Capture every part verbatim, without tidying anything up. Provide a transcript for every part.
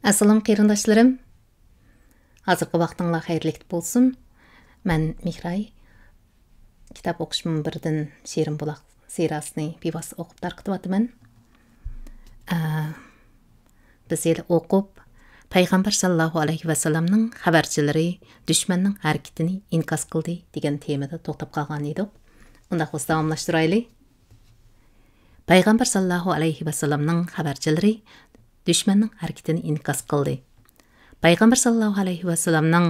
ئەسسالام قېرىنداشلىرىم. ھازىرقى ۋاقتىڭلار خەيرلىك بولسۇن. مەن مېھراي. كىتاب ئوقۇش مۇنبىرىدىن شېرىن بۇلاق سىراسىنى بىۋاسىتە ئوقۇپ تارقىتىۋاتىمەن. ئە، بىز ھېلى ئوقۇپ، پەيغەمبەر ساللاللاھۇ ئەلەيھى ۋەسەللەمنىڭ خەۋەرچىلىرى دۈشمەننىڭ ھەرىكىتىنى ئىنكاس قىلدى دېگەن تېمىدا توختاپ قالغان ئىدۇق. ئۇنداق بولسا داۋاملاشتۇرايلى. پەيغەمبەر ساللاللاھۇ ئەلەيھى ۋەسەللەمنىڭ خەۋەرچىلىرى دۈشمەننىڭ ھەرىكىتىنى ئىنكاس قىلدى. پەيغەمبەر ساللاللاھۇ ئەلەيھى ۋەسەللەمنىڭ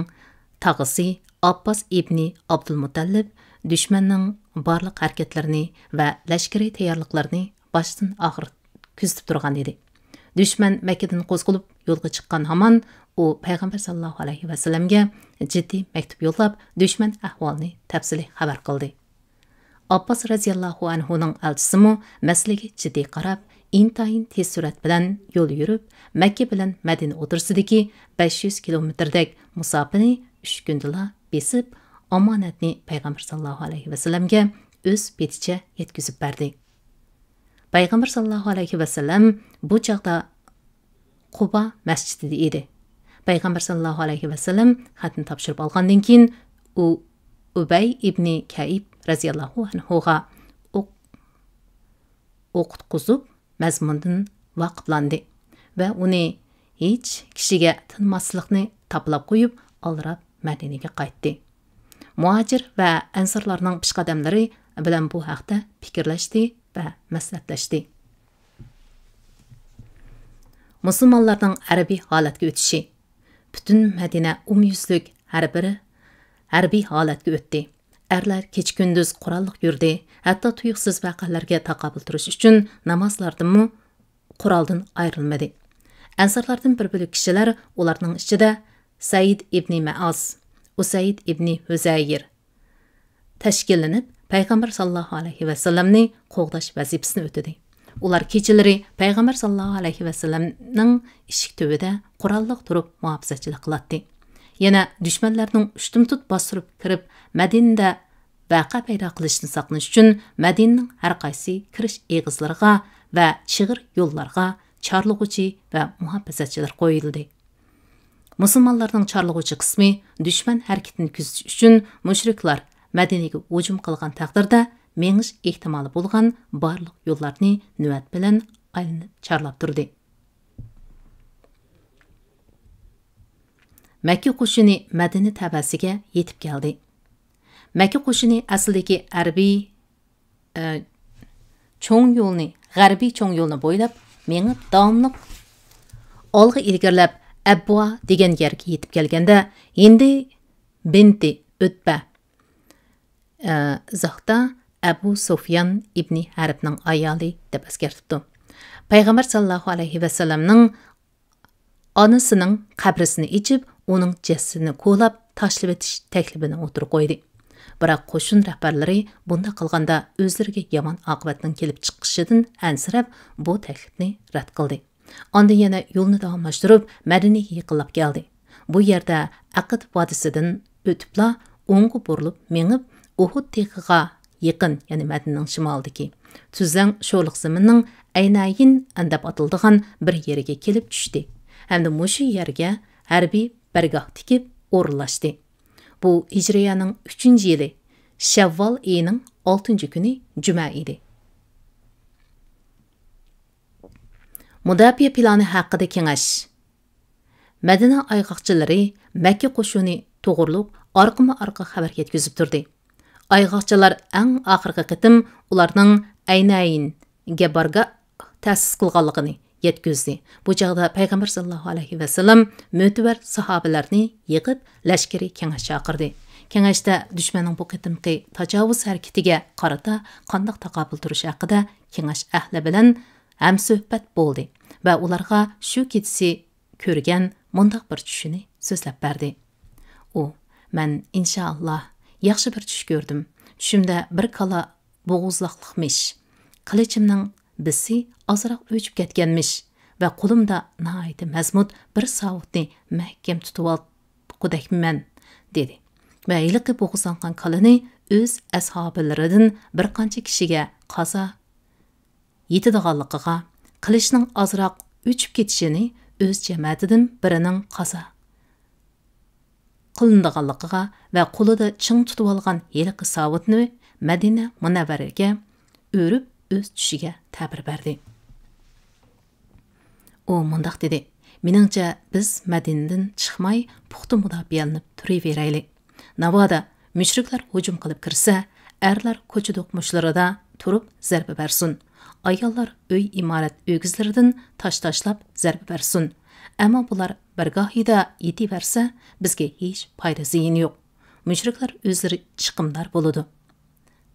تاغىسى ئابباس ئىبنى ئابدۇلمۇتەللىپ دۈشمەننىڭ بارلىق ھەرىكەتلىرىنى ۋە لەشكىرىي تەييارلىقلىرىنى باشتىن ئاخىر كۆزىتىپ تۇرغان ئىدى. دۈشمەن مەككىدىن قوزغىلىپ يولغا چىققان ھامان ئۇ پەيغەمبەر ساللاللاھۇ ئەلەيھى ۋەسەللەمگە جىددىي مەكتۇپ يوللاپ، دۈشمەن ئەھۋالىنى تەپسىلىي خەۋەر قىلدى. ئابباس رەزىياللاھۇ ئەنھۇنىڭ ئەلچىسىمۇ مەسىلىگە جىددىي قاراپ، ئىنتايىن تېز سۈرئەت بىلەن يول يۈرۈپ، مەككە بىلەن مەدىنە ئوتتۇرىسىدىكى بەش يۈز كىلومېتىردەك مۇساپىنى ئۈچ كۈندىلا بېسىپ، ئامانەتنى پەيغەمبەر ساللاللاھۇ ئەلەيھى ۋەسەللەمگە ئۆز بېتىچە يەتكۈزۈپ بەردى. پەيغەمبەر ساللاللاھۇ ئەلەيھى ۋەسەللەم بۇ چاغدا قۇبا مەسچىتىدە ئىدى. پەيغەمبەر ساللاللاھۇ ئەلەيھى ۋەسەللەم خەتنى تاپشۇرۇپ ئالغاندىن كېيىن، ئۇ ئۇبەي ئىبنى كەئىب رەزىياللاھۇ ئەنھۇغا ئوق-، ئوقۇتقۇزۇپ، مەزمۇندىن ۋاقىپلاندى ۋە ئۇنى ھېچ كىشىگە تىنماسلىقنى تاپىلاپ قويۇپ، ئالدىراپ مەدىنىگە قايتتى. مۇھاجىر ۋە ئەنسارلارنىڭ پېشقەدەملىرى بىلەن بۇ ھەقتە پىكىرلەشتى ۋە مەسلىھەتلەشتى. مۇسۇلمانلارنىڭ ھەربىي ھالەتكە ئۆتۈشى. پۈتۈن مەدىنە ئومۇميۈزلۈك ھەر بىر ھەربىي ھالەتكە ئۆتتى. ئەرلەر كېچە-كۈندۈز قوراللىق يۈردى، ھەتتا تۇيۇقسىز ۋەقەلەرگە تاقابىل تۇرۇش ئۈچۈن نامازلاردىنمۇ قورالدىن ئايرىلمىدى. ئەنسارلاردىن بىر بۆلەك كىشىلەر، ئۇلارنىڭ ئىچىدە سەئىد ئىبنى مەئاز، ئۇسەيد ئىبنى ھۈزەير، تەشكىللىنىپ، پەيغەمبەر ساللاللاھۇ ئەلەيھى ۋەسەللەمنى قوغداش ۋەزىپىسىنى ئۆتىدى. ئۇلار كېچىلىرى پەيغەمبەر ساللاللاھۇ ئەلەيھى ۋەسەللەمنىڭ ئىشىك تۈۋىدە قوراللىق تۇرۇپ مۇھاپىزەتچىلىك قىلاتتى. يەنە دۈشمەنلەرنىڭ ئۇشتۇمتۇت باستۇرۇپ كىرىپ، مەدىنىدە ۋەقە پەيدا قىلىشتىن ساقلىنىش ئۈچۈن مەدىنىنىڭ ھەر قايسى كىرىش ئېغىزلىرىغا ۋە چىغىر يوللارغا چارلىغۇچى ۋە مۇھاپىزەتچىلەر قويۇلدى. مۇسۇلمانلارنىڭ چارلىغۇچى قىسمى دۈشمەن ھەرىكىتىنى كۆزىتىش ئۈچۈن مۇشرىكلار مەدىنىگە ھۇجۇم قىلغان تەقدىردە مېڭىش ئېھتىمالى بولغان بارلىق يوللارنى نۆۋەت بىلەن ئايلىنىپ چارلاپ تۇردى. مەككە قوشۇنى مەدىنە تەۋەسىگە يېتىپ كەلدى. مەككە قوشۇنى ئەسلىدىكى ھەربىي ئە، چوڭ يولنى، غەربىي چوڭ يولنى بويلاپ مېڭىپ، داۋاملىق ئالغا ئىلگىرىلەپ، ئەبۋا دېگەن يەرگە يېتىپ كەلگەندە، ھىندى بىنتى ئۆتبە، ئە، ئىزاھتا ئەبۇ سۇفيان ئىبنى ھەربنىڭ ئايالى دەپ ئەسكەرتىپتۇ. پەيغەمبەر ساللاللاھۇ ئەلەيھى ۋەسەللەمنىڭ ئانىسىنىڭ قەبرىسىنى ئېچىپ، ئۇنىڭ جەسىتىنى كولاپ تاشلىۋېتىش تەكلىپىنى ئوتتۇرىغا قويدى. بىراق قوشۇن رەھبەرلىرى بۇنداق قىلغاندا ئۆزلىرىگە يامان ئاقىۋەتنىڭ كېلىپ چىقىشىدىن ئەنسىرەپ، بۇ تەكلىپنى رەت قىلدى. ئاندىن يەنە يولنى داۋاملاشتۇرۇپ، مەدىنىگە يېقىنلاپ كەلدى. بۇ يەردە ئەقىد ۋادىسىدىن ئۆتۈپلا ئوڭغا بۇرۇلۇپ مېڭىپ، ئۇھۇد تېغىغا يېقىن، يەنى مەدىنىنىڭ شىمالىدىكى تۈزلەڭ شولىخ زېمىننىڭ ئەينەيىن دەپ ئاتىلىدىغان بىر يېرىگە كېلىپ چۈشتى ھەمدە مۇشۇ يەرگە ھەربىي بەرگاھ تىكىپ ئورۇنلاشتى. بۇ ھىجرىيەنىڭ ئۈچىنچى يىلى شەۋۋال ئېيىنىڭ ئالتىنچى كۈنى جۈمە ئىدى. مۇداپىئە پىلانى ھەققىدە كېڭەش. مەدىنە ئايغاقچىلىرى مەككە قوشۇنى توغرۇلۇق ئارقىمۇ ئارقا خەۋەر يەتكۈزۈپ تۇردى. ئايغاقچىلار ئەڭ ئاخىرقى قېتىم ئۇلارنىڭ ئەينەيىنگە بارگاھ تەسىس قىلغانلىقىنى يەتكۈزدى. بۇ چاغدا پەيغەمبەر ساللاللاھۇ ئەلەيھى ۋەسەللەم مۆتىۋەر ساھابىلەرنى يىغىپ، لەشكىرىي كېڭەش چاقىردى. كېڭەشتە دۈشمەننىڭ بۇ قېتىمقى تاجاۋۇز ھەرىكىتىگە قارىتا قانداق تاقابىل تۇرۇش ھەققىدە كېڭەش ئەھلى بىلەن ھەمسۆھبەت بولدى ۋە ئۇلارغا شۇ كېچىسى كۆرگەن مۇنداق بىر چۈشىنى سۆزلەپ بەردى. ئۇ، مەن ئىنشائاللا ياخشى بىر چۈش كۆردۈم. چۈشۈمدە بىر كالا بوغۇزلاقلىقمىش. قىلىچىمنىڭ بىسى ئازراق ئۆچۈپ كەتكەنمىش ۋە قولۇمدا ناھايىتى مەزمۇت بىر ساۋۇتنى مەھكەم تۇتۇۋالغۇدەكمەن، دېدى. ۋە ھېلىقى بوغۇزلانغان كالىنى ئۆز ئەسھابىلىرىدىن بىر قانچە كىشىگە قازا يېتىدىغانلىقىغا، قىلىچنىڭ ئازراق ئۆچۈپ كېتىشىنى ئۆز جەمەتىدىن بىرىنىڭ قازا قىلىنىدىغانلىقىغا ۋە قولىدا چىڭ تۇتۇۋالغان ھېلىقى ساۋۇتنى مەدىنە مۇنەۋۋەرىگە ئۆرۈپ، ئۆز چۈشىگە تەبىر بەردى. ئۇ مۇنداق دېدى: «مېنىڭچە، بىز مەدىنىدىن چىقماي، پۇختا مۇداپىئەلىنىپ تۇرۇۋېرەيلى. ناۋادا مۈشرىكلەر ھۇجۇم قىلىپ كىرسە، ئەرلەر كوچا دوقمۇشلىرىدا تۇرۇپ زەربە بەرسۇن، ئاياللار ئۆي ئىمارەت ئۆگزىلىرىدىن تاش تاشلاپ زەربە بەرسۇن. ئەمما بۇلار بىرگاھىدا يېتىۋەرسە، بىزگە ھېچ پايدا زىيىنى يوق. مۈشرىكلەر ئۆزلىرى چىقىمدار بولىدۇ»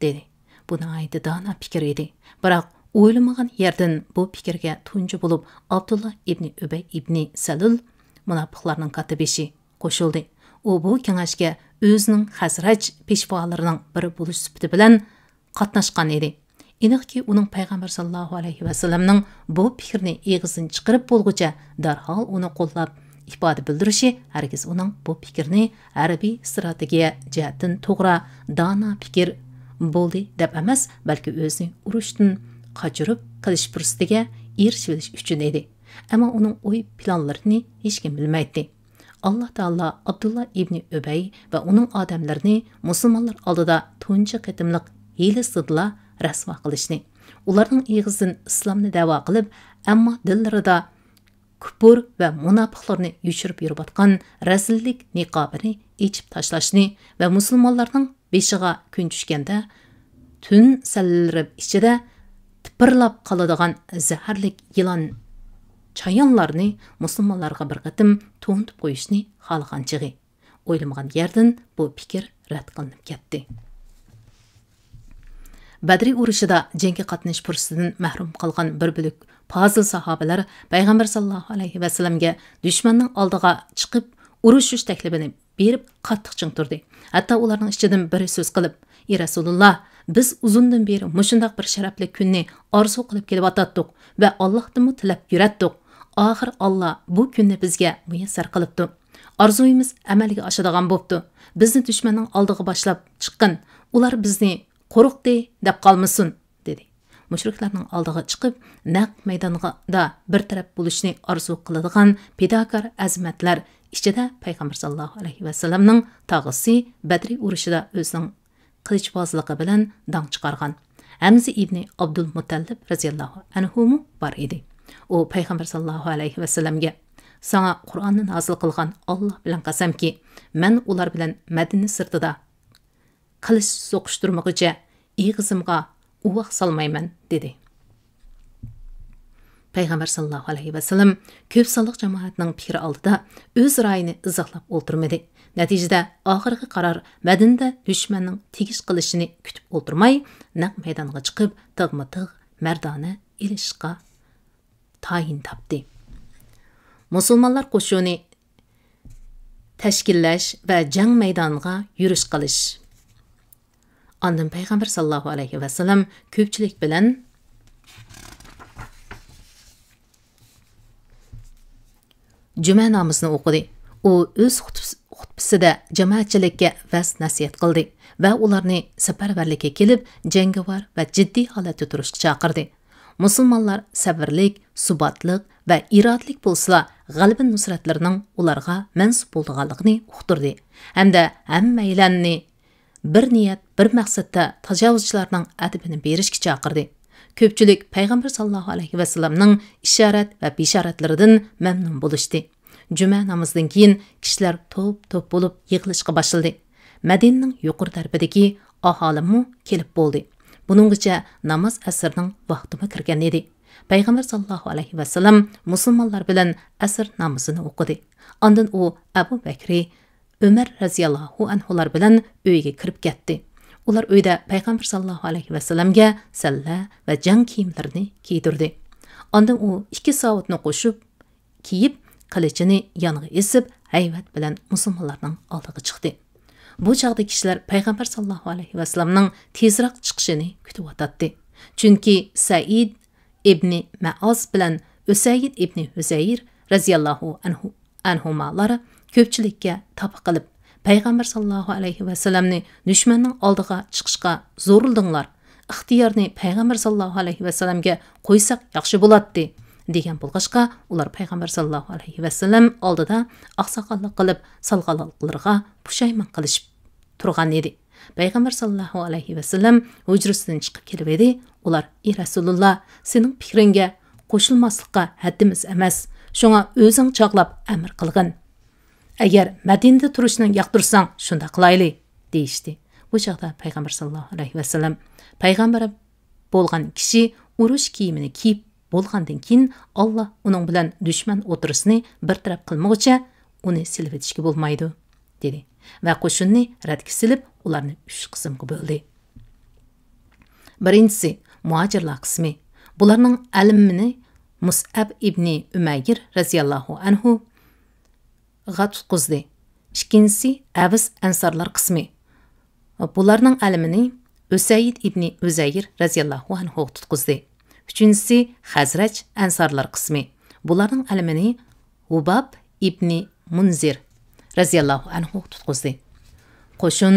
دېدى. بۇ ناھايىتى دانا پىكىر ئىدى. بىراق ئويلىمىغان يەردىن بۇ پىكىرگە تۇنجى بولۇپ ئابدۇللا ئىبنى ئۈبەي ئىبنى سەلۇل، مۇناپىقلارنىڭ كاتتىبېشى، قوشۇلدى. ئۇ بۇ كېڭەشكە ئۆزىنىڭ خەزرەج پېشۋالىرىنىڭ بىرى بولۇش سۈپىتى بىلەن قاتناشقان ئىدى. ئېنىقكى، ئۇنىڭ پەيغەمبەر ساللاللاھۇ ئەلەيھى ۋەسەللەمنىڭ بۇ پىكرىنى ئېغىزدىن چىقىرىپ بولغۇچە دەرھال ئۇنى قوللاپ ئىپادە بىلدۈرۈشى ھەرگىز ئۇنىڭ بۇ پىكرىنى ھەربىي ئىستراتېگىيە جەھەتتىن توغرا، دانا پىكىر بولدى دەپ ئەمەس، بەلكى ئۆزىنى ئۇرۇشتىن قاچۇرۇپ قېلىش پۇرسىتىگە ئېرىشىۋېلىش ئۈچۈن ئىدى. ئەمما ئۇنىڭ ئوي پىلانلىرىنى ھېچكىم بىلمەيتتى. ئاللا تائالا ئابدۇللا ئىبنى ئۈبەي ۋە ئۇنىڭ ئادەملىرىنى مۇسۇلمانلار ئالدىدا تۇنجى قېتىملىق ھىيلىسىدىلا رەسۋا قىلىشنى، ئۇلارنىڭ ئېغىزدىن ئىسلامنى دەۋا قىلىپ، ئەمما دىللىرىدا كۇپۇر ۋە مۇناپىقلارنى يوشۇرۇپ يۈرۈۋاتقان رەزىللىك نىقابىنى ئېچىپ تاشلاشنى ۋە مۇسۇلمانلارنىڭ بېشىغا كۈن چۈشكەندە، تۈن سەللىرى ئىچىدە تىپىرلاپ قالىدىغان زەھەرلىك يىلان، چايانلارنى مۇسۇلمانلارغا بىر قېتىم تونۇتۇپ قويۇشنى خالىغان چېغى، ئويلىمىغان يەردىن بۇ پىكىر رەت قىلىنىپ كەتتى. بەدرى ئۇرۇشىدا جەڭگە قاتنىشىش پۇرسىتىدىن مەھرۇم قالغان بىر بۆلەك پازىل ساھابىلەر پەيغەمبەر ساللاللاھۇ ئەلەيھى ۋەسەللەمگە دۈشمەننىڭ ئالدىغا چىقىپ ئۇرۇشۇش تەكلىپىنى بېرىپ قاتتىق چىڭ تۇردى. ھەتتا ئۇلارنىڭ ئىچىدىن بىرى سۆز قىلىپ: «ئى رەسۇلۇللا، بىز ئۇزۇندىن بېرى مۇشۇنداق بىر شەرەپلىك كۈننى ئارزۇ قىلىپ كېلىۋاتاتتۇق ۋە ئاللاھتىنمۇ تىلەپ يۈرەتتۇق. ئاخىر ئاللا بۇ كۈننى بىزگە مۇيەسسەر قىلىپتۇ. ئارزۇيىمىز ئەمەلگە ئاشىدىغان بوپتۇ. بىزنى دۈشمەننىڭ ئالدىغا باشلاپ چىققىن. ئۇلار بىزنى قورقتى دەپ قالمىسۇن» دېدى. مۇشرىكلارنىڭ ئالدىغا چىقىپ، نەق مەيداندا بىر تەرەپ بولۇشنى ئارزۇ قىلىدىغان پىداكار ئەزىمەتلەر ئىچىدە پەيغەمبەر ساللاللاھۇ ئەلەيھى ۋەسەللەمنىڭ تاغىسى، بەدرى ئۇرۇشىدا ئۆزىنىڭ قىلىچۋازلىقى بىلەن داڭ چىقارغان ھەمزە ئىبنى ئابدۇلمۇتەللىپ رەزىياللاھۇ ئەنھۇمۇ بار ئىدى. ئۇ پەيغەمبەر ساللاللاھۇ ئەلەيھى ۋەسەللەمگە: «ساڭا قۇرئاننى نازىل قىلغان ئاللا بىلەن قەسەمكى، مەن ئۇلار بىلەن مەدىنە سىرتىدا قىلىچ سوقۇشتۇرمىغۇچە ئېغىزىمغا ئۇۋاق سالمايمەن» دېدى. پەيغەمبەر ساللاللاھۇ ئەلەيھى ۋەسەللەم كۆپ سانلىق جامائەتنىڭ پىكرى ئالدىدا ئۆز رايىنى ئىزاھلاپ ئولتۇرمىدى. نەتىجىدە، ئاخىرقى قارار مەدىنىدە دۈشمەننىڭ تېگىش قىلىشىنى كۈتۈپ ئولتۇرماي، نەق مەيدانغا چىقىپ، تىغمۇ تىغ مەردانە ئېلىشقا تايىن تاپتى. مۇسۇلمانلار قوشۇنى تەشكىللەش ۋە جەڭ مەيدانىغا يۈرۈش قىلىش. ئاندىن پەيغەمبەر ساللاللاھۇ ئەلەيھى ۋەسەللەم كۆپچىلىك بىلەن جۈمە نامىزىنى ئوقۇدى. ئۇ ئۆز خۇتبىس-، خۇتبىسىدە جامائەتچىلىككە ۋەز-نەسىھەت قىلدى ۋە ئۇلارنى سەپەرۋەرلىككە كېلىپ، جەڭگىۋار ۋە جىددىي ھالەتتە تۇرۇشقا چاقىردى. مۇسۇلمانلار سەۋرلىك، سۇباتلىق ۋە ئىرادىلىك بولسىلا، غەلىبە نۇسرەتلىرىنىڭ ئۇلارغا مەنسۇپ بولىدىغانلىقىنى ئۇقتۇردى ھەمدە ھەممەيلەننى بىر نىيەت، بىر مەقسەتتە تاجاۋۇزچىلارنىڭ ئەدىپىنى بېرىشكە چاقىردى. كۆپچىلىك پەيغەمبەر ساللاللاھۇ ئەلەيھى ۋەسەللەمنىڭ ئىشارەت ۋە بېشارەتلىرىدىن مەمنۇن بولۇشتى. جۈمە نامىزىدىن كېيىن كىشىلەر توپ-توپ بولۇپ يىغىلىشقا باشلىدى. مەدىنىنىڭ يۇقىرى تەرىپىدىكى ئاھالىمۇ كېلىپ بولدى. بۇنىڭغىچە ناماز ئەسىرنىڭ ۋاقتىمۇ كىرگەن ئىدى. پەيغەمبەر ساللاللاھۇ ئەلەيھى ۋەسەللەم مۇسۇلمانلار بىلەن ئەسىر نامىزىنى ئوقۇدى. ئاندىن ئۇ ئەبۇ بەكرى، ئۆمەر رەزىياللاھۇ ئەنھۇلار بىلەن ئۆيىگە كىرىپ كەتتى. ئۇلار ئۆيدە پەيغەمبەر ساللاللاھۇ ئەلەيھى ۋەسەللەمگە سەللە ۋە جەڭ كىيىملىرىنى كىيدۈردى. ئاندىن ئۇ ئىككى ساۋۇتنى قوشۇپ كىيىپ، قىلىچىنى يانغا ئېسىپ، ھەيۋەت بىلەن مۇسۇلمانلارنىڭ ئالدىغا چىقتى. بۇ چاغدا كىشىلەر پەيغەمبەر ساللاللاھۇ ئەلەيھى ۋەسەللەمنىڭ تېزراق چىقىشىنى كۈتۈۋاتاتتى. چۈنكى سەئىد ئىبنى مەئاز بىلەن ئۈسەيىد ئىبنى ھۈزەير رەزىياللاھۇ ئەنھۇ، ئەنھۇمالار كۆپچىلىككە تاپا قىلىپ، پەيغەمبەر ساللاللاھۇ ئەلەيھى ۋەسەللەمنى دۈشمەننىڭ ئالدىغا چىقىشقا زورلىدىڭلار. ئىختىيارنى پەيغەمبەر ساللاللاھۇ ئەلەيھى ۋەسەللەمگە قويساق ياخشى بولاتتى. دېگەن بولغاچقا، ئۇلار پەيغەمبەر ساللاللاھۇ ئەلەيھى ۋەسەللەم ئالدىدا ئاقساقاللىق قىلىپ سالغانلىقلىرىغا پۇشايمان قىلىشىپ تۇرغان ئىدى. پەيغەمبەر ساللاللاھۇ ئەلەيھى ۋەسەللەم ھۇجرىسىدىن چىقىپ كېلىۋىدى. ئۇلار: «ئى رەسۇلۇللا، سېنىڭ پىكرىڭگە قوشۇلماسلىققا ھەددىمىز ئەمەس. شۇڭا ئۆزۈڭ چاغلاپ ئەمر قىلغىن. ئەگەر مەدىنىدە تۇرۇشنى ياقتۇرساڭ، شۇنداق قىلايلى» دېيىشتى. بۇ چاغدا پەيغەمبەر ساللاللاھۇ ئەلەيھى ۋەسەللەم: «پەيغەمبەر بولغان كىشى ئۇرۇش كىيىمىنى كىيىپ بولغاندىن كېيىن، ئاللا ئۇنىڭ بىلەن دۈشمەن ئوتتۇرىسىنى بىر تەرەپ قىلمىغۇچە ئۇنى سېلىۋېتىشكە بولمايدۇ» دېدى ۋە قوشۇننى رەتكە سېلىپ، ئۇلارنى ئۈچ قىسىمغا بۆلدى. بىرىنچىسى، مۇھاجىرلار قىسمى. بۇلارنىڭ ئەلىمىنى مۇسئەب ئىبنى ئۈمەير رەزىياللاھۇ ئەنھۇ غا تۇتقۇزدى. ئىككىنچىسى، ئەۋس ئەنسارلار قىسمى. بۇلارنىڭ ئەلىمىنى ئۈسەيد ئىبنى ئۈزەير رەزىياللاھۇ ئەنھۇغا تۇتقۇزدى. ئۈچىنچىسى، خەزرەج ئەنسارلار قىسمى. بۇلارنىڭ ئەلىمىنى ھۇباب ئىبنى مۇنزىر رەزىياللاھۇ ئەنھۇغا تۇتقۇزدى. قوشۇن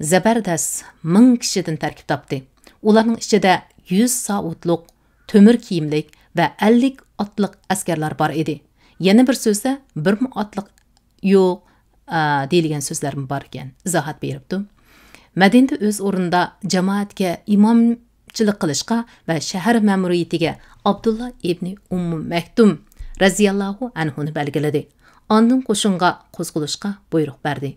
زەبەردەس مىڭ كىشىدىن تەركىب تاپتى. ئۇلارنىڭ ئىچىدە يۈز ساۋۇتلۇق تۆمۈر كىيىملىك ۋە ئەللىك ئاتلىق ئەسكەرلەر بار ئىدى. يەنە بىر سۆزدە، بىرمۇ ئاتلىق يوق، ئا، دېيىلگەن سۆزلەرمۇ بار ئىكەن، ئىزاھات بېرىپتۇ. مەدىنىدە ئۆز ئورنىدا جامائەتكە ئىمامچىلىق قىلىشقا ۋە شەھەر مەمۇرىيىتىگە ئابدۇللا ئىبنى ئۇممۇ مەكتۇم رەزىياللاھۇ ئەنھۇنى بەلگىلىدى. ئاندىن قوشۇنغا قوزغىلىشقا بۇيرۇق بەردى.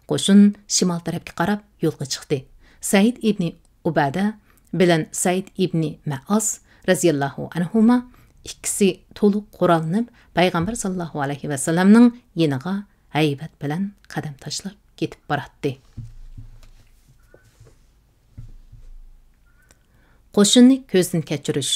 قوشۇن شىمال تەرەپكە قاراپ يولغا چىقتى. سەئىد ئىبنى ئۇبادە بىلەن سەئىد ئىبنى مەئاز رەزىياللاھۇ ئەنھۇما ئىككىسى تولۇق قوراللىنىپ، پەيغەمبەر ساللاللاھۇ ئەلەيھى ۋەسەللەمنىڭ يېنىغا ھەيۋەت بىلەن قەدەم تاشلاپ كېتىپ باراتتى. قوشۇننى كۆزدىن كەچۈرۈش.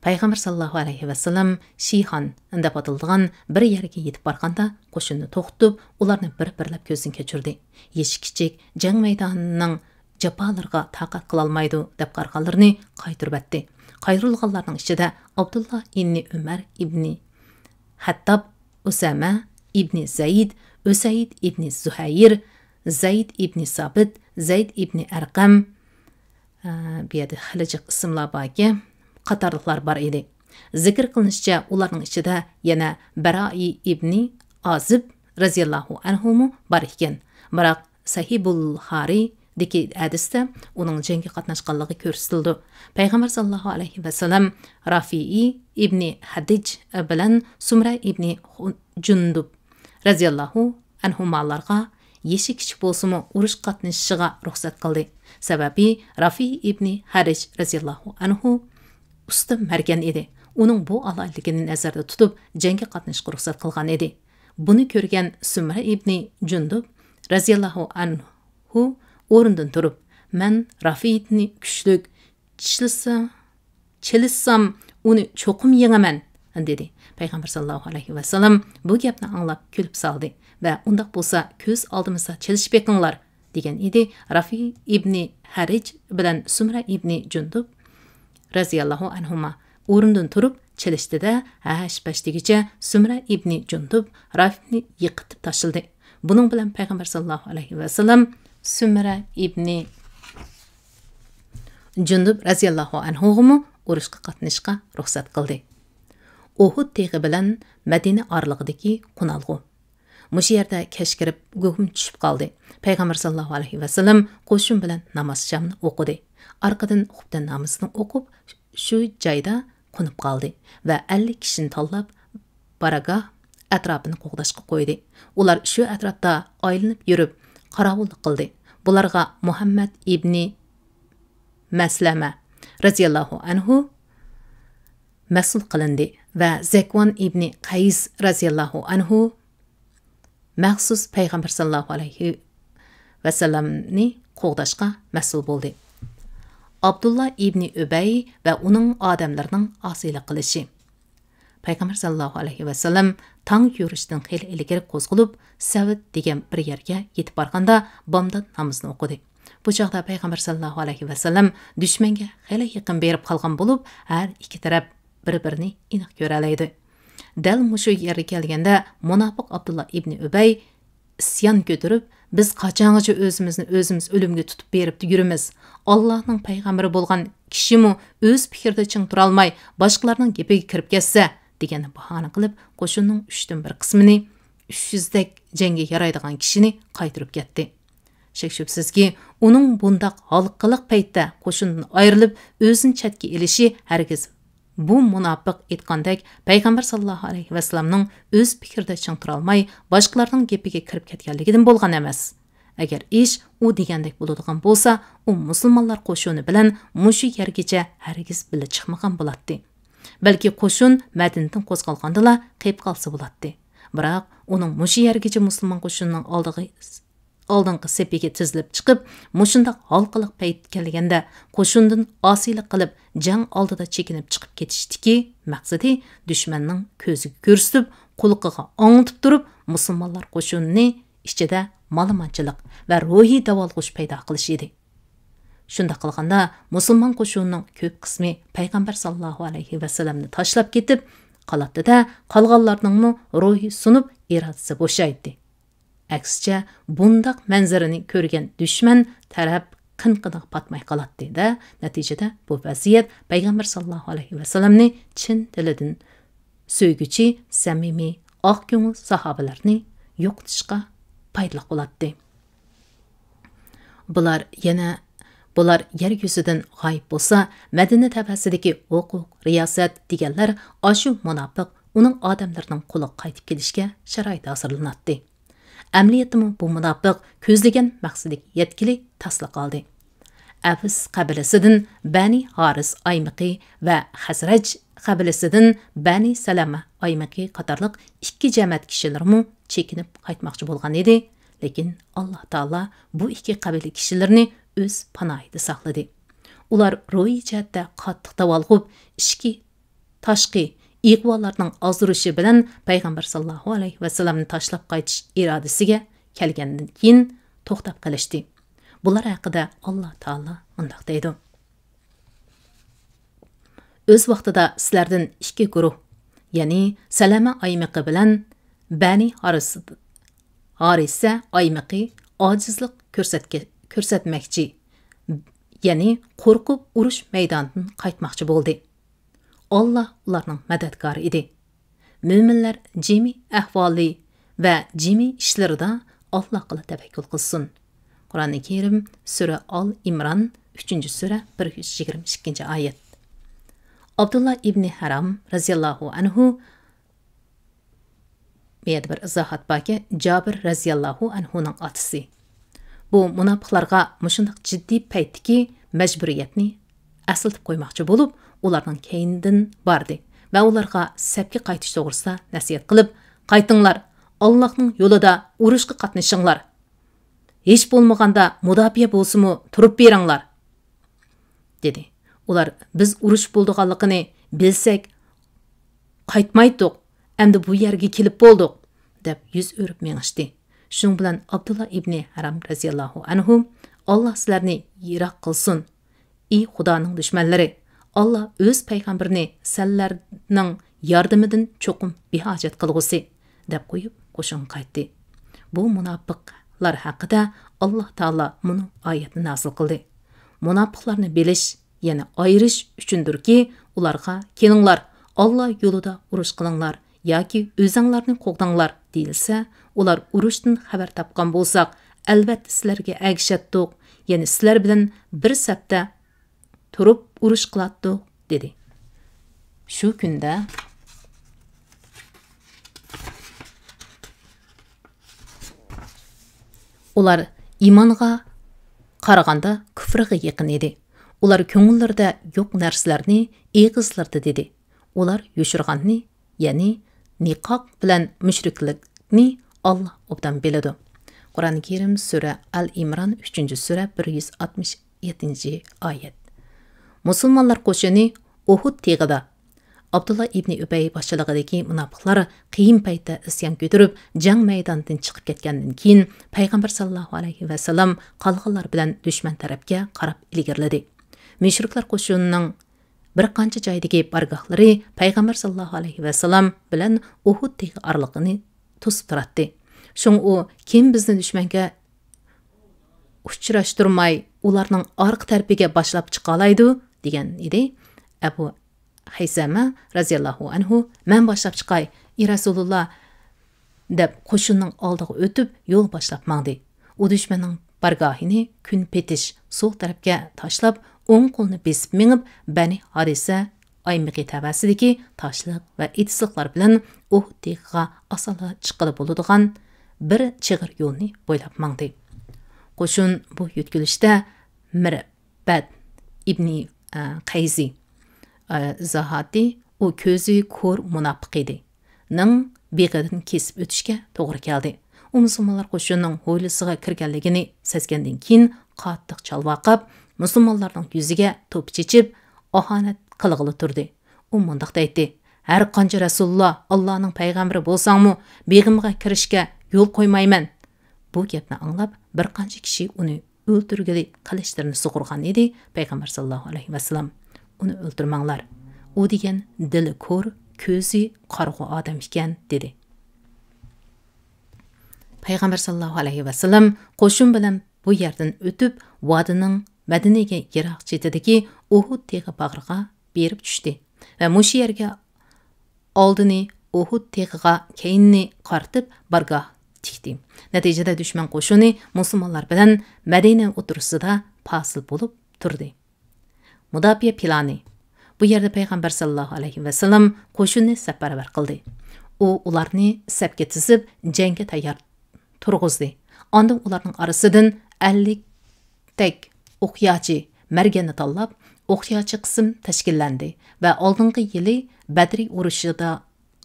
پەيغەمبەر ساللاللاھۇ ئەلەيھى ۋەسەللەم شىخان دەپ ئاتىلىدىغان بىر يەرگە يېتىپ بارغاندا، قوشۇننى توختىتىپ، ئۇلارنى بىر-بىرلەپ كۆزدىن كەچۈردى. يېشى كىچىك، جەڭ مەيدانىنىڭ جاپالىرىغا تاقەت قىلالمايدۇ دەپ قارىغانلىرىنى قايتۇرۇۋەتتى. قايرۇلغانلارنىڭ ئىچىدە ئابدۇللا ئىبنى ئۆمەر ئىبنى خەتتاب، ئۇسامە ئىبنى زەيد، ئۈسەيد ئىبنى زۇھەير، زەيد ئىبنى سابىت، زەيد ئىبنى ئەرقەم، ئە، بۇ يەردە خېلى جىق ئىسىملار باركەن، قاتارلىقلار بار ئىدى. زىكىر قىلىنىشىچە، ئۇلارنىڭ ئىچىدە يەنە بەرائى ئىبنى ئازىب رەزىياللاھۇ ئەنھۇمۇ بار ئىكەن. بىراق، سەھىھۇل بۇخارىدىكى ھەدىستە ئۇنىڭ جەڭگە قاتناشقانلىقى كۆرسىتىلىدۇ. پەيغەمبەر ساللاللاھۇ ئەلەيھى ۋەسەللەم رافىئى ئىبنى ھەدىج بىلەن سۇمرە ئىبنى خۇ-، جۇندۇب رەزىياللاھۇ ئەنھۇمالارغا يېشى كىچىك بولسىمۇ ئۇرۇشقا قاتنىشىشىغا رۇخسەت قىلدى. سەۋەبى، رافىئى ئىبنى ھەرىج رەزىياللاھۇ ئەنھۇ ئۇستا مەرگەن ئىدى. ئۇنىڭ بۇ ئالاھىدىلىكىنى نەزەردە تۇتۇپ، جەڭگە قاتنىشىشقا رۇخسەت قىلغان ئىدى. بۇنى كۆرگەن سۈمرە ئىبنى جۇندۇب رەزىياللاھۇ ئەنھۇ ئورنىدىن تۇرۇپ، «مەن رافىئىنى كۈچلۈك، چىلىسا-، چېلىشسام، ئۇنى چوقۇم يېڭىمەن» دېدى. پەيغەمبەر ساللاللاھۇ ئەلەيھى ۋەسەللەم بۇ گەپنى ئاڭلاپ كۈلۈپ سالدى ۋە «ئۇنداق بولسا، كۆز ئالدىمىزدا چېلىشىپ بېقىڭلار» دېگەن ئىدى. رافى ئىبنى ھەرىج بىلەن سۈمرە ئىبنى جۇندۇب رەزىياللاھۇ ئەنھۇما ئورنىدىن تۇرۇپ چېلىشتى-دە، ھەش-پەش دېگۈچە سۈمرە ئىبنى جۇندۇب رافىنى يىقىتىپ تاشلىدى. بۇنىڭ بىلەن پەيغەمبەر ساللاللاھۇ ئەلەيھى ۋەسەللەم سۈمرە ئىبنى جۇندۇب رەزىياللاھۇ ئەنھۇغىمۇ ئۇرۇشقا قاتنىشىشقا رۇخسەت قىلدى. ئۇھۇد تېغى بىلەن مەدىنە ئارىلىقىدىكى قونالغۇ. مۇشۇ يەردە كەچ كىرىپ، گۇگۇم چۈشۈپ قالدى. پەيغەمبەر ساللاللاھۇ ئەلەيھى ۋەسەللەم قوشۇن بىلەن ناماز شامنى ئوقۇدى. ئارقىدىن خۇپتەن نامىزىنى ئوقۇپ، شۇ جايدا قونۇپ قالدى ۋە ئەللىك كىشىنى تاللاپ، بارگاھ ئەتراپىنى قوغداشقا قويدى. ئۇلار شۇ ئەتراپتا ئايلىنىپ يۈرۈپ، قاراۋۇللۇق قىلدى. بۇلارغا مۇھەممەد ئىبنى مەسلەمە رەزىياللاھۇ ئەنھۇ مەسئۇل قىلىندى ۋە زەكۋان ئىبنى قەيس رەزىياللاھۇ ئەنھۇ مەخسۇس پەيغەمبەر ساللاللاھۇ ئەلەيھى ۋەسەللەمنى قوغداشقا مەسئۇل بولدى. ئابدۇللا ئىبنى ئۈبەي ۋە ئۇنىڭ ئادەملىرىنىڭ ئاسىيلىق قىلىشى. پەيغەمبەر ساللاللاھۇ ئەلەيھى ۋەسەللەم تاڭ يورۇشتىن خېلى ئىلگىرى قوزغىلىپ، سەۋت دېگەن بىر يەرگە يېتىپ بارغاندا، بامدات نامىزىنى ئوقۇدى. بۇ چاغدا پەيغەمبەر ساللاللاھۇ ئەلەيھى ۋەسەللەم دۈشمەنگە خېلى يېقىن بېرىپ قالغان بولۇپ، ھەر ئىككى تەرەپ بىر-بىرىنى ئېنىق كۆرەلەيدۇ. دەل مۇشۇ يەرگە كەلگەندە، مۇناپىق ئابدۇللا ئىبنى ئۈبەي ئىسيان كۆتۈرۈپ، بىز قاچانغىچە ئۆزىمىزنى ئۆزىمىز ئۆلۈمگە تۇتۇپ بېرىپ يۈرىمىز؟ ئاللاھنىڭ پەيغەمبىرى بولغان كىشىمۇ ئۆز پىكرىدە چىڭ تۇرالماي، باشقىلارنىڭ گېپىگە كىرىپ كەتسە، دېگەن باھانە قىلىپ، قوشۇننىڭ ئۈچتىن بىر قىسمىنى، ئۈچ يۈزدەك جەڭگە يارايدىغان كىشىنى قايتۇرۇپ كەتتى. شەك-شۈبھىسىزكى، ئۇنىڭ بۇنداق ھالقىلىق پەيتتە قوشۇندىن ئايرىلىپ، ئۆزىنى چەتكە ئېلىشى ھەرگىز بۇ مۇناپىق ئېيتقاندەك پەيغەمبەر ساللاللاھۇ ئەلەيھى ۋەسەللەمنىڭ ئۆز پىكرىدە چىڭ تۇرالماي، باشقىلارنىڭ گېپىگە كىرىپ كەتكەنلىكىدىن بولغان ئەمەس. ئەگەر ئىش ئۇ دېگەندەك بولىدىغان بولسا، ئۇ مۇسۇلمانلار قوشۇنى بىلەن مۇشۇ يەرگىچە ھەرگىز بىللە چىقمىغان بولاتتى. بەلكى قوشۇن مەدىنىدىن قوزغالغاندىلا قېلىپ قالسا بولاتتى. بىراق ئۇنىڭ مۇشۇ يەرگىچە مۇسۇلمان قوشۇنىنىڭ ئالدىغا، ئالدىنقى سېپىگە تىزىلىپ چىقىپ، مۇشۇنداق ھالقىلىق پەيت كەلگەندە قوشۇندىن ئاسىيلىق قىلىپ، جەڭ ئالدىدا چېكىنىپ چىقىپ كېتىشتىكى مەقسىتى دۈشمەننىڭ كۆزىگە كۆرسىتىپ، قۇلىقىغا ئاڭلىتىپ تۇرۇپ، مۇسۇلمانلار قوشۇنىنى ئىچىدە مالىمانچىلىق ۋە روھىي داۋالغۇش پەيدا قىلىش ئىدى. شۇنداق قىلغاندا، مۇسۇلمان قوشۇنىنىڭ كۆپ قىسمى پەيغەمبەر ساللاللاھۇ ئەلەيھى ۋەسەللەمنى تاشلاپ كېتىپ قالاتتى-دە، قالغانلارنىڭمۇ روھى سۇنۇپ، ئىرادىسى بوشايتتى. ئەكسىچە، بۇنداق مەنزىرىنى كۆرگەن دۈشمەن تەرەپ قىن-قىنىغا پاتماي قالاتتى-دە، نەتىجىدە بۇ ۋەزىيەت پەيغەمبەر ساللاللاھۇ ئەلەيھى ۋەسەللەمنى چىن دىلىدىن سۆيگۈچى، سەمىمىي، ئاق كۆڭۈل ساھابىلەرنى يوقىتىشقا پايدىلىق بولاتتى. بۇلار يەنە، بۇلار يەر يۈزىدىن غايىب بولسا، مەدىنە تەۋەسىدىكى ھوقۇق، رىياسەت دېگەنلەر ئاشۇ مۇناپىق، ئۇنىڭ ئادەملىرىنىڭ قولىغا قايتىپ كېلىشكە شارائىت ھازىرلىناتتى. ئەمەلىيەتتىمۇ بۇ مۇناپىق كۆزلىگەن مەقسىتىگە يەتكىلى تاسلا قالدى. ئەۋس قەبىلىسىدىن بەنى ھارىس ئايمىقى ۋە خەزرەج قەبىلىسىدىن بەنى سەلەمە ئايمىقى قاتارلىق ئىككى جەمەت كىشىلىرىمۇ چېكىنىپ قايتماقچى بولغان ئىدى، لېكىن ئاللا تائالا بۇ ئىككى قەبىلە كىشىلىرىنى ئۆز پاناھىدا ساقلىدى. ئۇلار روھىي جەھەتتە قاتتىق داۋالغۇپ، ئىچكى تاشقى ئىغۋالارنىڭ ئازدۇرۇشى بىلەن پەيغەمبەر ساللاللاھۇ ئەلەيھى ۋەسەللەمنى تاشلاپ قايتىش ئىرادىسىگە كەلگەندىن كېيىن توختاپ قېلىشتى. بۇلار ھەققىدە ئاللا تائالا مۇنداق دەيدۇ: ئۆز ۋاقتىدا سىلەردىن ئىككى گۇرۇھ، يەنى سەلەمە ئايمىقى بىلەن بەنى ھارىس-، ھارىسە ئايمىقى ئاجىزلىق كۆرسەتكە-، كۆرسەتمەكچى، يەنى قورقۇپ ئۇرۇش مەيدانىدىن قايتماقچى بولدى. ئاللا ئۇلارنىڭ مەدەتكارى ئىدى. مۆمىنلەر جىمى ئەھۋالى ۋە جىمى ئىشلىرىدا ئاللاغىلا تەۋەككۈل قىلسۇن. قۇرئانى كەرىم، سۈرە ئال ئىمران، ئۈچىنچى سۈرە، بىر يۈز يىگىرمە ئىككىنچى ئايەت. ئابدۇللا ئىبنى ھارام رەزىياللاھۇ ئەنھۇ، بۇ يەردە بىر ئىزاھات باركەن، جابىر رەزىياللاھۇ ئەنھۇنىڭ ئاتىسى. بۇ مۇناپىقلارغا مۇشۇنداق جىددىي پەيتتىكى مەجبۇرىيەتنى ئەسلىتىپ قويماقچى بولۇپ، ئۇلارنىڭ كەينىدىن باردى ۋە ئۇلارغا سەپكە قايتىش توغرىسىدا نەسىھەت قىلىپ، «قايتىڭلار، ئاللاھنىڭ يولىدا ئۇرۇشقا قاتنىشىڭلار. ھېچ بولمىغاندا مۇداپىئە بولسىمۇ تۇرۇپ بېرىڭلار» دېدى. ئۇلار، «بىز ئۇرۇش بولىدىغانلىقىنى بىلسەك، قايتمايتتۇق، ئەمدى بۇ يەرگە كېلىپ بولدۇق» دەپ يۈز ئۆرۈپ مېڭىشتى. شۇنىڭ بىلەن ئابدۇللا ئىبنى ھارام رەزىياللاھۇ ئەنھۇ، «ئاللا سىلەرنى يىراق قىلسۇن، ئى خۇدانىڭ دۈشمەنلىرى! ئاللا ئۆز پەيغەمبىرىنى سەنلەرنىڭ ياردىمىدىن چوقۇم بىھاجەت قىلغۇسى» دەپ قويۇپ، قوشۇنغا قايتتى. بۇ مۇناپىقلار ھەققىدە ئاللا تائالا مۇنۇ ئايەتنى نازىل قىلدى: مۇناپىقلارنى بىلىش، يەنى ئايرىش ئۈچۈندۇركى، ئۇلارغا، «كېلىڭلار، ئاللا يولىدا ئۇرۇش قىلىڭلار ياكى ئۆزۈڭلارنى قوغداڭلار» دېيىلسە، ئۇلار، «ئۇرۇشتىن خەۋەر تاپقان بولساق، ئەلۋەتتە سىلەرگە ئەگىشەتتۇق، يەنى سىلەر بىلەن بىر سەپتە تۇرۇپ ئۇرۇش قىلاتتۇق» دېدى. شۇ كۈندە ئۇلار ئىمانغا قارىغاندا كۇفرغا يېقىن ئىدى. ئۇلار كۆڭۈللىرىدە يوق نەرسىلەرنى ئېغىزلىرىدا دېدى. ئۇلار يوشۇرغاننى، يەنى نىقاق بىلەن مۇشرىكلىكنى ئاللا ئوبدان بىلىدۇ. قۇرئانى كەرىم، سۈرە ئەل ئىمران، ئۈچىنچى سۈرە، بىر يۈز ئاتمىش يەتتىنچى ئايەت. مۇسۇلمانلار قوشۇنى ئۇھۇد تېغىدا ئابدۇللا ئىبنى ئۈبەي باشچىلىقىدىكى مۇناپىقلار قىيىن پەيتتە ئىسيان كۆتۈرۈپ، جەڭ مەيدانىدىن چىقىپ كەتكەندىن كېيىن، پەيغەمبەر ساللاللاھۇ ئەلەيھى ۋەسەللەم قالغانلار بىلەن دۈشمەن تەرەپكە قاراپ ئىلگىرىلىدى. مۇشرىكلار قوشۇنىنىڭ بىر قانچە جايدىكى بارگاھلىرى پەيغەمبەر ساللاللاھۇ ئەلەيھى ۋەسەللەم بىلەن ئۇھۇد تېغى ئارىلىقىنى توسۇپ تۇراتتى. شۇڭا ئۇ، «كىم بىزنى دۈشمەنگە ئۇچراشتۇرماي، ئۇلارنىڭ ئارقا تەرىپىگە باشلاپ چىقالايدۇ، دېگەن ئىدى. ئەبۇ خەيسەمە رەزىياللاھۇ ئەنھۇ، مەن باشلاپ چىقاي، ئى رەسۇلۇللا، دەپ قوشۇننىڭ ئالدىغا ئۆتۈپ، يول باشلاپ ماڭدى. ئۇ دۈشمەننىڭ بارگاھىنى كۈن پېتىش سول تەرەپكە تاشلاپ، ئوڭ قولىنى بېسىپ مېڭىپ، بەنى ھارىسە ئايمىقى تەۋەسىدىكى تاشلىق ۋە ئېتىزلىقلار بىلەن ئۇھۇد تېغىغا ئاسانلا چىققىلى بولىدىغان بىر چىغىر يولنى بويلاپ ماڭدى. قوشۇن بۇ يۆتكىلىشتە مىربەد ئىبنى، ئە، قەيزى، ئە، زاھاتى، ئۇ كۆزى كور مۇناپىق ئىدى. نىڭ بېغىدىن كېسىپ ئۆتۈشكە توغرا كەلدى. ئۇ مۇسۇلمانلار قوشۇنىنىڭ ھويلىسىغا كىرگەنلىكىنى سەزگەندىن كېيىن، قاتتىق چالۋاقاپ، مۇسۇلمانلارنىڭ يۈزىگە توپا چېچىپ، ئاھانەت قىلغىلى تۇردى. ئۇ مۇنداق دەيتتى: «ھەر قانچە رەسۇلۇللا، ئاللانىڭ پەيغەمبىرى بولساڭمۇ، بېغىمغا كىرىشكە يول قويمايمەن.» بۇ گەپنى ئاڭلاپ، بىر قانچە كىشى ئۇنى ئۆلتۈرگىلى قىلىچلىرىنى سۇغۇرغان ئىدى. پەيغەمبەر ساللاللاھۇ ئەلەيھى ۋەسەللەم، «ئۇنى ئۆلتۈرمەڭلار. ئۇ دېگەن دىلى كور، كۆزى قارىغۇ ئادەم ئىكەن» دېدى. پەيغەمبەر ساللاللاھۇ ئەلەيھى ۋەسەللەم قوشۇن بىلەن بۇ يەردىن ئۆتۈپ، ۋادىنىڭ مەدىنىگە يىراق چېتىدىكى ئۇھۇد تېغى باغرىغا بېرىپ چۈشتى ۋە مۇشۇ يەرگە ئالدىنى ئۇھۇد تېغىغا، كەينىنى قارىتىپ بارگاھ تىكتى. نەتىجىدە دۈشمەن قوشۇنى مۇسۇلمانلار بىلەن مەدىنە ئوتتۇرىسىدا پاسىل بولۇپ تۇردى. مۇداپىئە پىلانى. بۇ يەردە پەيغەمبەر ساللاللاھۇ ئەلەيھى ۋەسەللەم قوشۇننى سەپەرۋەر قىلدى. ئۇ ئۇلارنى سەپكە تىزىپ، جەڭگە تەييار تۇرغۇزدى. ئاندىن ئۇلارنىڭ ئارىسىدىن ئەللىك تەك ئوقياچى مەرگەننى تاللاپ، ئوقياچى قىسىم تەشكىللەندى ۋە ئالدىنقى يىلى بەدرى ئۇرۇشىدا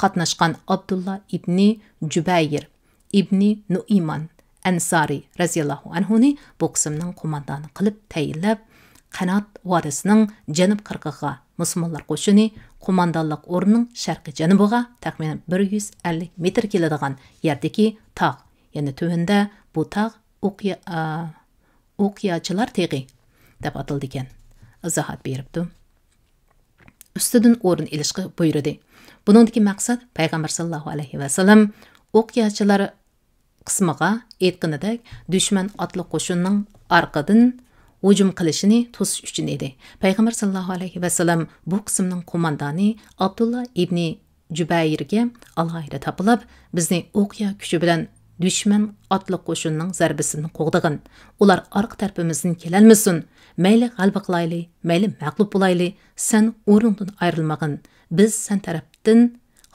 قاتناشقان ئابدۇللا ئىبنى جۈبەيىر ئىبنى نۇئىمان ئەنسارى رەزىياللاھۇ ئەنھۇنى بۇ قىسىمنىڭ قوماندانى قىلىپ تەيىنلەپ، قەنات ۋادىسىنىڭ جەنۇب قىرغىقىغا، مۇسۇلمانلار قوشۇنى قوماندانلىق ئورنىنىڭ شەرقىي جەنۇبىغا تەخمىنەن بىر يۈز ئەللىك مېتىر كېلىدىغان يەردىكى تاغ، يەنى تۆۋەندە بۇ تاغ ئوقيا-، ئا، ئوقياچىلار تېغى دەپ ئاتىلىدىكەن، ئىزاھات بېرىپتۇ. ئۈستىدىن ئورۇن ئېلىشقا بۇيرۇدى. بۇنىڭدىكى مەقسەت پەيغەمبەر ساللاللاھۇ ئەلەيھى ۋەسەللەم ئوقياچىلار قىسمىغا ئېيتقىنىدەك، دۈشمەن ئاتلىق قوشۇننىڭ ئارقىدىن ھۇجۇم قىلىشىنى توسۇش ئۈچۈن ئىدى. پەيغەمبەر ساللاللاھۇ ئەلەيھى ۋەسەللەم بۇ قىسىمنىڭ قوماندانى ئابدۇللا ئىبنى جۈبەيرگە ئالاھىدە تاپىلاپ، بىزنى ئوقيا كۈچى بىلەن دۈشمەن ئاتلىق قوشۇننىڭ زەربىسىدىن قوغدىغىن. ئۇلار ئارقا تەرىپىمىزدىن كېلەلمىسۇن. مەيلى غەلىبە قىلايلى، مەيلى مەغلۇپ بولايلى، سەن ئورنۇڭدىن ئايرىلمىغىن. بىز سەن تەرەپتىن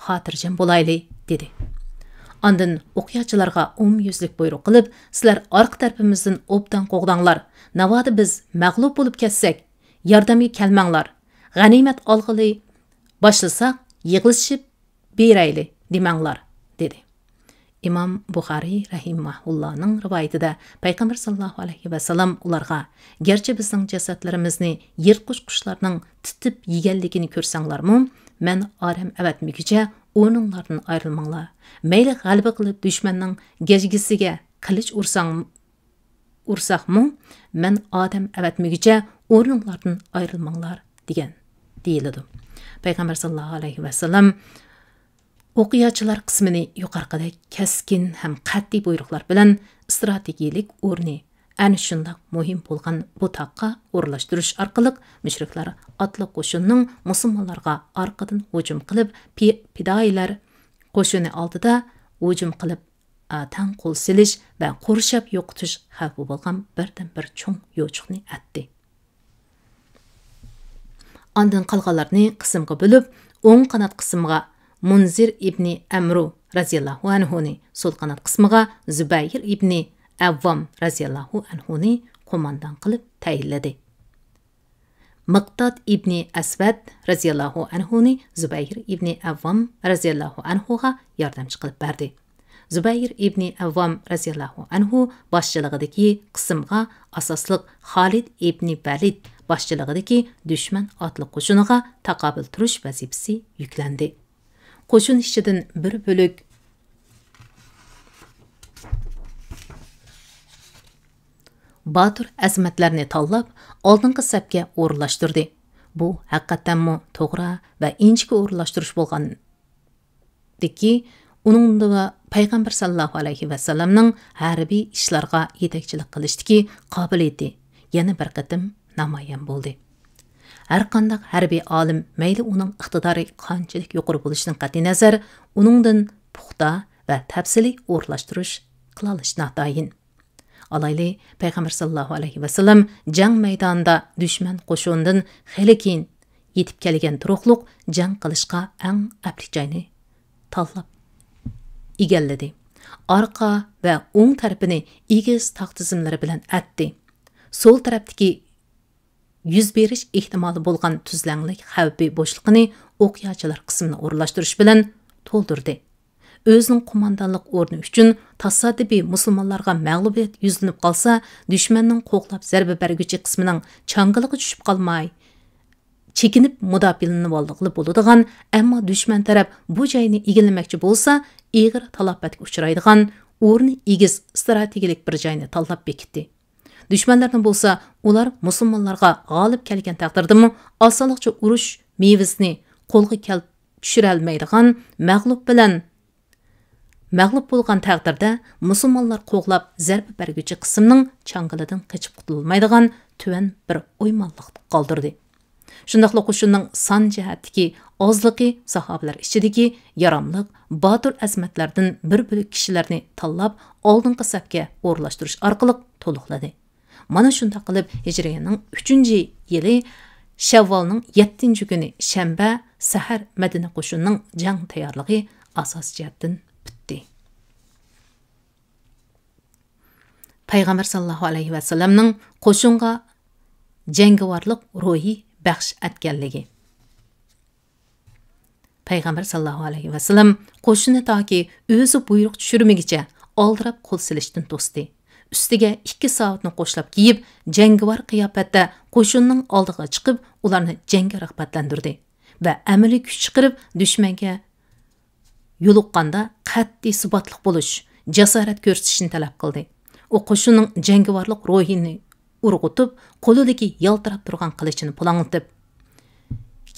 خاتىرجەم بولايلى، دېدى. ئاندىن ئوقياچىلارغا ئومۇميۈزلۈك بۇيرۇق قىلىپ، سىلەر ئارقا تەرىپىمىزدىن ئوبدان قوغداڭلار. ناۋادا بىز مەغلۇپ بولۇپ كەتسەك، ياردەمگە كەلمەڭلار. غەنىيمەت ئالغىلى باشلىساق، يىغلىشىپ بېرەيلى دېمەڭلار، دېدى. ئىمام بۇخارىي رەھىمەھۇللانىڭ رىۋايىتىدە پەيغەمبەر ساللاللاھۇ ئەلەيھى ۋەسەللەم ئۇلارغا، گەرچە بىزنىڭ جەسەتلىرىمىزنى يىرتقۇچ قۇشلارنىڭ تىتىپ يېگەنلىكىنى كۆرسەڭلارمۇ، مەن ئادەم ئەۋەتمىگۈچە ئورنۇڭلاردىن ئايرىلماڭلار. مەيلى غەلىبە قىلىپ دۈشمەننىڭ گەجگىسىگە قىلىچ ئۇرساڭ، ئۇرساقمۇ، مەن ئادەم ئەۋەتمىگۈچە ئورنۇڭلاردىن ئايرىلماڭلار، دېگەن، دېيىلىدۇ. پەيغەمبەر ساللاللاھۇ ئەلەيھى ۋەسەللەم ئوقياچىلار قىسمىنى يۇقىرىقىدەك كەسكىن ھەم قەتئىي بۇيرۇقلار بىلەن ئىستراتېگىيىلىك ئورنى ئەنە شۇنداق مۇھىم بولغان بۇ تاغقا ئورۇنلاشتۇرۇش ئارقىلىق مۇشرىكلار ئاتلىق قوشۇننىڭ مۇسۇلمانلارغا ئارقىدىن ھۇجۇم قىلىپ، پى-، پىدائىيلار قوشۇنى ئالدىدا ھۇجۇم قىلىپ، ئا، تەڭ قول سېلىش ۋە قورشاپ يوقىتىش خەۋپى بولغان بىردىنبىر چوڭ يوچۇقنى ئەتتى. ئاندىن قالغانلارنى قىسىمغا بۆلۈپ، ئوڭ قانات قىسمىغا مۇنزىر ئىبنى ئەمرۇ رەزىياللاھۇ ئەنھۇنى، سول قانات قىسمىغا زۇبەيىر ئىبنى ئەۋۋام رەزىياللاھۇ ئەنھۇنى قوماندان قىلىپ تەيىنلىدى. مىقداد ئىبنى ئەسۋەد رەزىياللاھۇ ئەنھۇنى زۇبەيىر ئىبنى ئەۋۋام رەزىياللاھۇ ئەنھۇغا ياردەمچى قىلىپ بەردى. زۇبەيىر ئىبنى ئەۋۋام رەزىياللاھۇ ئەنھۇ باشچىلىقىدىكى قىسىمغا ئاساسلىق خالىد ئىبنى ۋەلىد باشچىلىقىدىكى دۈشمەن ئاتلىق قوشۇنىغا تاقابىل تۇرۇش ۋەزىپىسى يۈكلەندى. قوشۇن ئىچىدىن بىر بۆلەك باتۇر ئەزىمەتلەرنى تاللاپ، ئالدىنقى سەپكە ئورۇنلاشتۇردى. بۇ ھەقىقەتەنمۇ توغرا ۋە ئىنچىكە ئورۇنلاشتۇرۇش بولغاندىكى، ئۇنىڭدا پەيغەمبەر ساللاللاھۇ ئەلەيھى ۋەسەللەمنىڭ ھەربىي ئىشلارغا يېتەكچىلىك قىلىشتىكى قابىلىيىتى يەنە بىر قېتىم نامايان بولدى. ھەرقانداق ھەربىي ئالىم، مەيلى ئۇنىڭ ئىقتىدارى قانچىلىك يۇقىرى بولۇشىدىن قەتئىينەزەر، ئۇنىڭدىن پۇختا ۋە تەپسىلىي ئورۇنلاشتۇرۇش قىلالىشى ناتايىن. ئالايلى، پەيغەمبەر ساللاللاھۇ ئەلەيھى ۋەسەللەم جەڭ مەيدانىدا دۈشمەن قوشۇنىدىن خېلى كېيىن يېتىپ كەلگەن تۇرۇقلۇق جەڭ قىلىشقا ئەڭ ئەپلىك جاينى تاللاپ ئىگىلىدى. ئارقا ۋە ئوڭ تەرىپىنى ئېگىز تاغ تىزىملىرى بىلەن ئەتتى. سول تەرەپتىكى يۈز بېرىش ئېھتىمالى بولغان تۈزلەڭلىك خەۋپى بوشلۇقىنى ئوقياچىلار قىسمىنى ئورۇنلاشتۇرۇش بىلەن تولدۇردى. ئۆزىنىڭ قوماندانلىق ئورنى ئۈچۈن تاسادىپىي مۇسۇلمانلارغا مەغلۇبىيەت يۈزلىنىپ قالسا، دۈشمەننىڭ قوغلاپ زەربە بەرگۈچى قىسمىنىڭ چاڭگىلىغا چۈشۈپ قالماي، چېكىنىپ مۇداپىئەلىنىۋالغىلى بولىدىغان، ئەمما دۈشمەن تەرەپ بۇ جاينى ئىگىلىمەكچى بولسا، ئېغىر تالاپەتكە ئۇچرايدىغان، ئورنى ئېگىز، ئىستراتېگىيەلىك بىر جاينى تاللاپ بېكىتتى. دۈشمەنلەردىن بولسا، ئۇلار مۇسۇلمانلارغا غالىب كەلگەن تەقدىردىمۇ، ئاسانلىقچە ئۇرۇش مېۋىسىنى قولغا كەل-، چۈشۈرەلمەيدىغان، مەغلۇپ بىلەن، مەغلۇپ بولغان تەقدىردە، مۇسۇلمانلار قوغلاپ زەربە بەرگۈچى قىسىمنىڭ چاڭگىلىدىن قېچىپ قۇتۇلالمايدىغان تۆۋەن بىر ئويمانلىقتا قالدۇردى. شۇنداقلا قوشۇننىڭ سان جەھەتتىكى ئازلىقى ساھابىلەر ئىچىدىكى ياراملىق، باتۇر ئەزىمەتلەردىن بىر بۆلەك كىشىلەرنى تاللاپ، ئالدىنقى سەپكە ئورۇنلاشتۇرۇش ئارقىلىق تولۇقلىدى. مانا شۇنداق قىلىپ، ھىجرىيەنىڭ ئۈچىنچى يىلى شەۋۋالنىڭ يەتتىنچى كۈنى شەنبە سەھەر مەدىنە قوشۇنىنىڭ جەڭ تەييارلىقى ئاساسىي جەھەتتىن پۈتتى. پەيغەمبەر ساللاللاھۇ ئەلەيھى ۋەسەللەمنىڭ قوشۇنغا جەڭگىۋارلىق روھى بەخش ئەتكەنلىكى. پەيغەمبەر ساللاللاھۇ ئەلەيھى ۋەسەللەم قوشۇننى تاكى ئۆزى بۇيرۇق چۈشۈرمىگىچە ئالدىراپ قول سېلىشتىن توستى. ئۈستىگە ئىككى ساۋۇتنى قوشلاپ كىيىپ، جەڭگىۋار قىياپەتتە قوشۇننىڭ ئالدىغا چىقىپ، ئۇلارنى جەڭگە رىغبەتلەندۈردى ۋە ئەمەلىي كۈچ چىقىرىپ، دۈشمەنگە يولۇققاندا قەتئىي سۇباتلىق بولۇش، جاسارەت كۆرسىتىشنى تەلەپ قىلدى. ئۇ قوشۇننىڭ جەڭگىۋارلىق روھىنى ئۇرغۇتۇپ، قولىدىكى يالتىراپ تۇرغان قىلىچىنى پۇلاڭلىتىپ،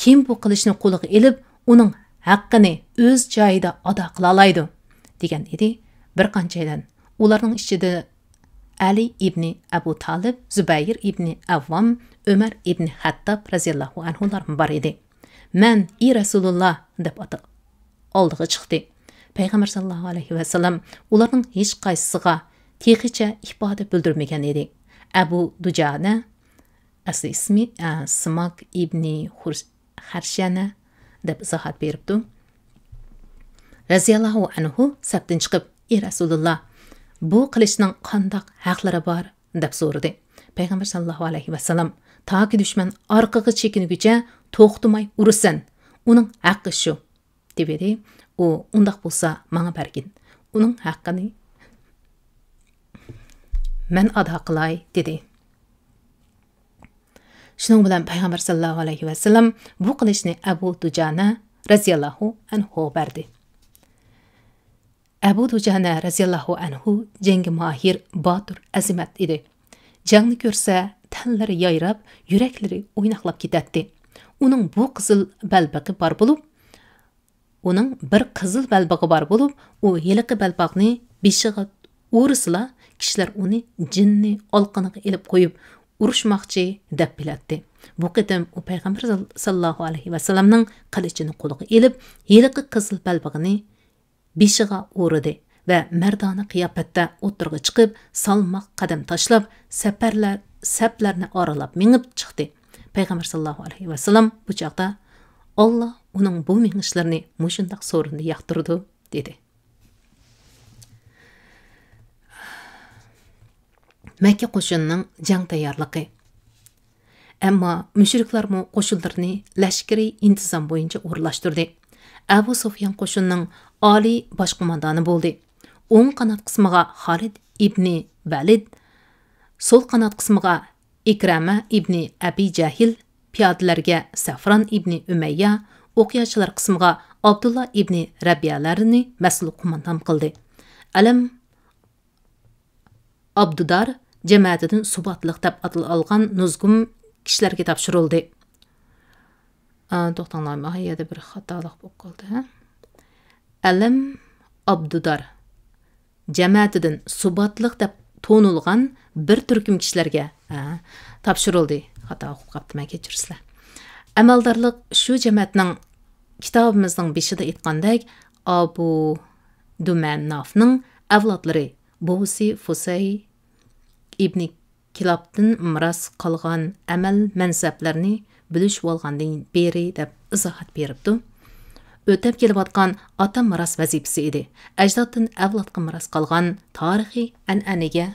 كىم بۇ قىلىچنى قولىغا ئېلىپ، ئۇنىڭ ھەققىنى ئۆز جايىدا ئادا قىلالايدۇ، دېگەن ئىدى. بىر قانچەيلەن، ئۇلارنىڭ ئىچىدە ئەلى ئىبنى ئەبۇ تالىپ، زۇبەيىر ئىبنى ئەۋۋام، ئۆمەر ئىبنى خەتتاب رەزىياللاھۇ ئەنھۇلارمۇ بار ئىدى. مەن، ئى رەسۇلۇللا، دەپ ئاتا-، ئالدىغا چىقتى. پەيغەمبەر ساللاللاھۇ ئەلەيھى ۋەسەللەم ئۇلارنىڭ ھېچقايسىسىغا تېخىچە ئىپادە بىلدۈرمىگەن ئىدى. ئەبۇ دۇجانە، ئەسلى ئىسمى، ئە، سىماك ئىبنى خۇر-، خەرشەنە، دەپ ئىزاھات بېرىپتۇ. رەزىياللاھۇ ئەنھۇ سەپتىن چىقىپ، ئى رەسۇلۇللا، بۇ قىلىچنىڭ قانداق ھەقلىرى بار؟ دەپ سورىدى. پەيغەمبەر ساللاللاھۇ ئەلەيھى ۋەسەللەم، تاكى دۈشمەن ئارقىغا چېكىنگۈچە توختىماي ئۇرىسەن، ئۇنىڭ ھەققى شۇ، دېۋىدى. ئۇ، ئۇنداق بولسا ماڭا بەرگىن، ئۇنىڭ ھەققىنى مەن ئادا قىلاي، دېدى. شۇنىڭ بىلەن پەيغەمبەر ساللاللاھۇ ئەلەيھى ۋەسەللەم بۇ قىلىچنى ئەبۇ دۇجانە رەزىياللاھۇ ئەنھۇغا بەردى. ئەبۇ دۇجانە رەزىياللاھۇ ئەنھۇ جەڭگە ماھىر، باتۇر، ئەزىمەت ئىدى. جەڭنى كۆرسە، تەنلىرى يايراپ، يۈرەكلىرى ئويناقلاپ كېتەتتى. ئۇنىڭ بۇ قىزىل بەلبېغى بار بولۇپ، ئۇنىڭ بىر قىزىل بەلبېغى بار بولۇپ، ئۇ ھېلىقى بەلباغنى بېشىغا ئۇرسىلا، كىشىلەر ئۇنى جىننى ئالىقىنىغا ئېلىپ قويۇپ ئۇرۇشماقچى دەپ بىلەتتى. بۇ قېتىم ئۇ پەيغەمبەر ساللاللاھۇ ئەلەيھى ۋەسەللەمنىڭ قىلىچىنى قولىغا ئېلىپ، ھېلىقى قىزىل بەلبېغىنى بېشىغا ئورىدى ۋە مەردانە قىياپەتتە ئوتتۇرىغا چىقىپ، سالماق قەدەم تاشلاپ، سەپەرلەر، سەپلەرنى ئارىلاپ مېڭىپ چىقتى. پەيغەمبەر ساللاللاھۇ ئەلەيھى ۋەسەللەم بۇ چاغدا، «ئاللا ئۇنىڭ بۇ مېڭىشلىرىنى مۇشۇنداق سورۇندا ياقتۇرىدۇ» دېدى. مەككە قوشۇنىنىڭ جەڭ تەييارلىقى. ئەمما مۇشرىكلارمۇ قوشۇنلىرىنى لەشكىرىي ئىنتىزام بويىچە ئورۇنلاشتۇردى. ئەبۇ سۇفيان قوشۇنىنىڭ ئالىي باش قوماندانى بولدى. ئوڭ قانات قىسمىغا خالىد ئىبنى ۋەلىد، سول قانات قىسمىغا ئىكرەمە ئىبنى ئەبى جەھىل، پىيادىلەرگە سەفران ئىبنى ئۈمەييە، ئوقياچىلار قىسمىغا ئابدۇللا ئىبنى رەبىئەلەرنى مەسئۇل قوماندان قىلدى. ئەلەم ئابدۇدار جەمەتىدىن سۇباتلىق دەپ ئاتىلىپ ئالغان نۇزگۇم كىشىلەرگە تاپشۇرۇلدى. ئا، توختاڭلار، ما يەردە بىر خاتالىق بولۇپ قالدى، ھە؟ ئەلەم ئابدۇدار جەمەتىدىن سۇباتلىق دەپ تونۇلغان بىر تۈركۈم كىشىلەرگە، ھە، تاپشۇرۇلدى. خاتا ئوقۇپ قاپتىمەن، كەچۈرسىلەر. ئەمەلدارلىق شۇ جەمەتنىڭ، كىتابىمىزنىڭ بېشىدا ئېيتقاندەك، ئابۇ دۇمەنافنىڭ ئەۋلادلىرى، بوۋىسى فۇسەي ئىبنى كىلابتىن مىراس قالغان ئەمەل مەنسەپلەرنى بۆلۈشۈۋالغاندىن بېرى دەپ ئىزاھات بېرىپتۇ. ئۆتەپ كېلىۋاتقان ئاتا مىراس ۋەزىپىسى ئىدى. ئەجدادتىن ئەۋلادقا مىراس قالغان تارىخىي ئەنئەنىگە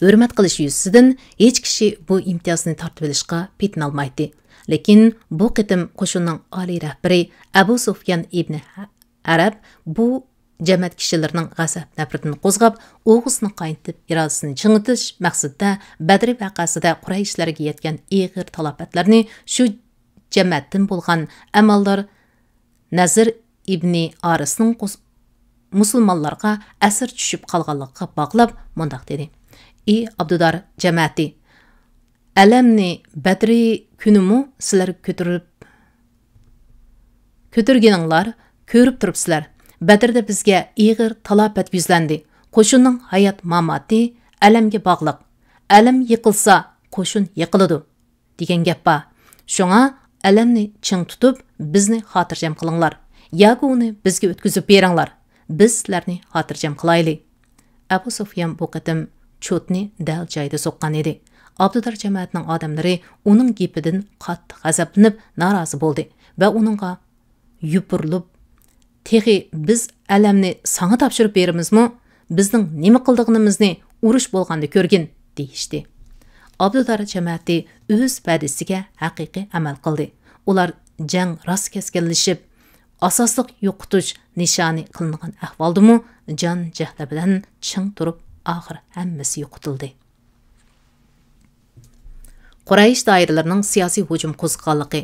ھۆرمەت قىلىش يۈزىسىدىن ھېچ كىشى بۇ ئىمتىيازنى تارتىۋېلىشقا پېتىنالمايتتى. لېكىن بۇ قېتىم قوشۇننىڭ ئالىي رەھبىرى ئەبۇ سۇفيان ئىبنى ئەرەب بۇ جەمەت كىشىلىرىنىڭ غەزەپ-نەپرىتىنى قوزغاپ، ئوغىسىنى قاينىتىپ، ئىرادىسىنى چىڭىتىش مەقسىتىدە بەدرى ۋەقەسىدە قۇرەيشلەرگە يەتكەن ئېغىر تالاپەتلەرنى شۇ جەمەتتىن بولغان ئەمەلدار نەزىر ئىبنى ھارىسنىڭ قوس-، مۇسۇلمانلارغا ئەسىر چۈشۈپ قالغانلىقىغا باغلاپ مۇنداق دېدى: «ئى ئابدۇدار جەمەتى! ئەلەمنى بەدرى كۈنىمۇ سىلەر كۆتۈرۈپ، كۆتۈرگىنىڭلار كۆرۈپ تۇرۇپسىلەر. بەدردە بىزگە ئېغىر تالاپەت يۈزلەندى. قوشۇننىڭ ھايات ماماتى ئەلەمگە باغلىق. ئەلەم يىقىلسا، قوشۇن يىقىلىدۇ دېگەن گەپ بار. شۇڭا ئەلەمنى چىڭ تۇتۇپ، بىزنى خاتىرجەم قىلىڭلار. ياكى ئۇنى بىزگە ئۆتكۈزۈپ بېرىڭلار. بىز سىلەرنى خاتىرجەم قىلايلى.» ئەبۇ سۇفيان بۇ قېتىم چوتنى دەل جايىدا سوققان ئىدى. ئابدۇدار جەمەتىنىڭ ئادەملىرى ئۇنىڭ گېپىدىن قاتتىق غەزەپلىنىپ، نارازى بولدى ۋە ئۇنىڭغا يوپۇرۇلۇپ، «تېخى بىز ئەلەمنى ساڭا تاپشۇرۇپ بېرىمىزمۇ؟ بىزنىڭ نېمە قىلىدىغىنىمىزنى ئۇرۇش بولغاندا كۆرگىن» دېيىشتى. ئابدۇدار جەمەتى ئۆز ۋەدىسىگە ھەقىقىي ئەمەل قىلدى. ئۇلار جەڭ راست كەسكىنلىشىپ، ئاساسلىق يوقىتىش نىشانى قىلىنغان ئەھۋالدىمۇ جان جەھلى بىلەن چىڭ تۇرۇپ، ئاخىر ھەممىسى يوقىتىلدى. قۇرەيش دائىرىلىرىنىڭ سىياسىي ھۇجۇم قوزغىغانلىقى.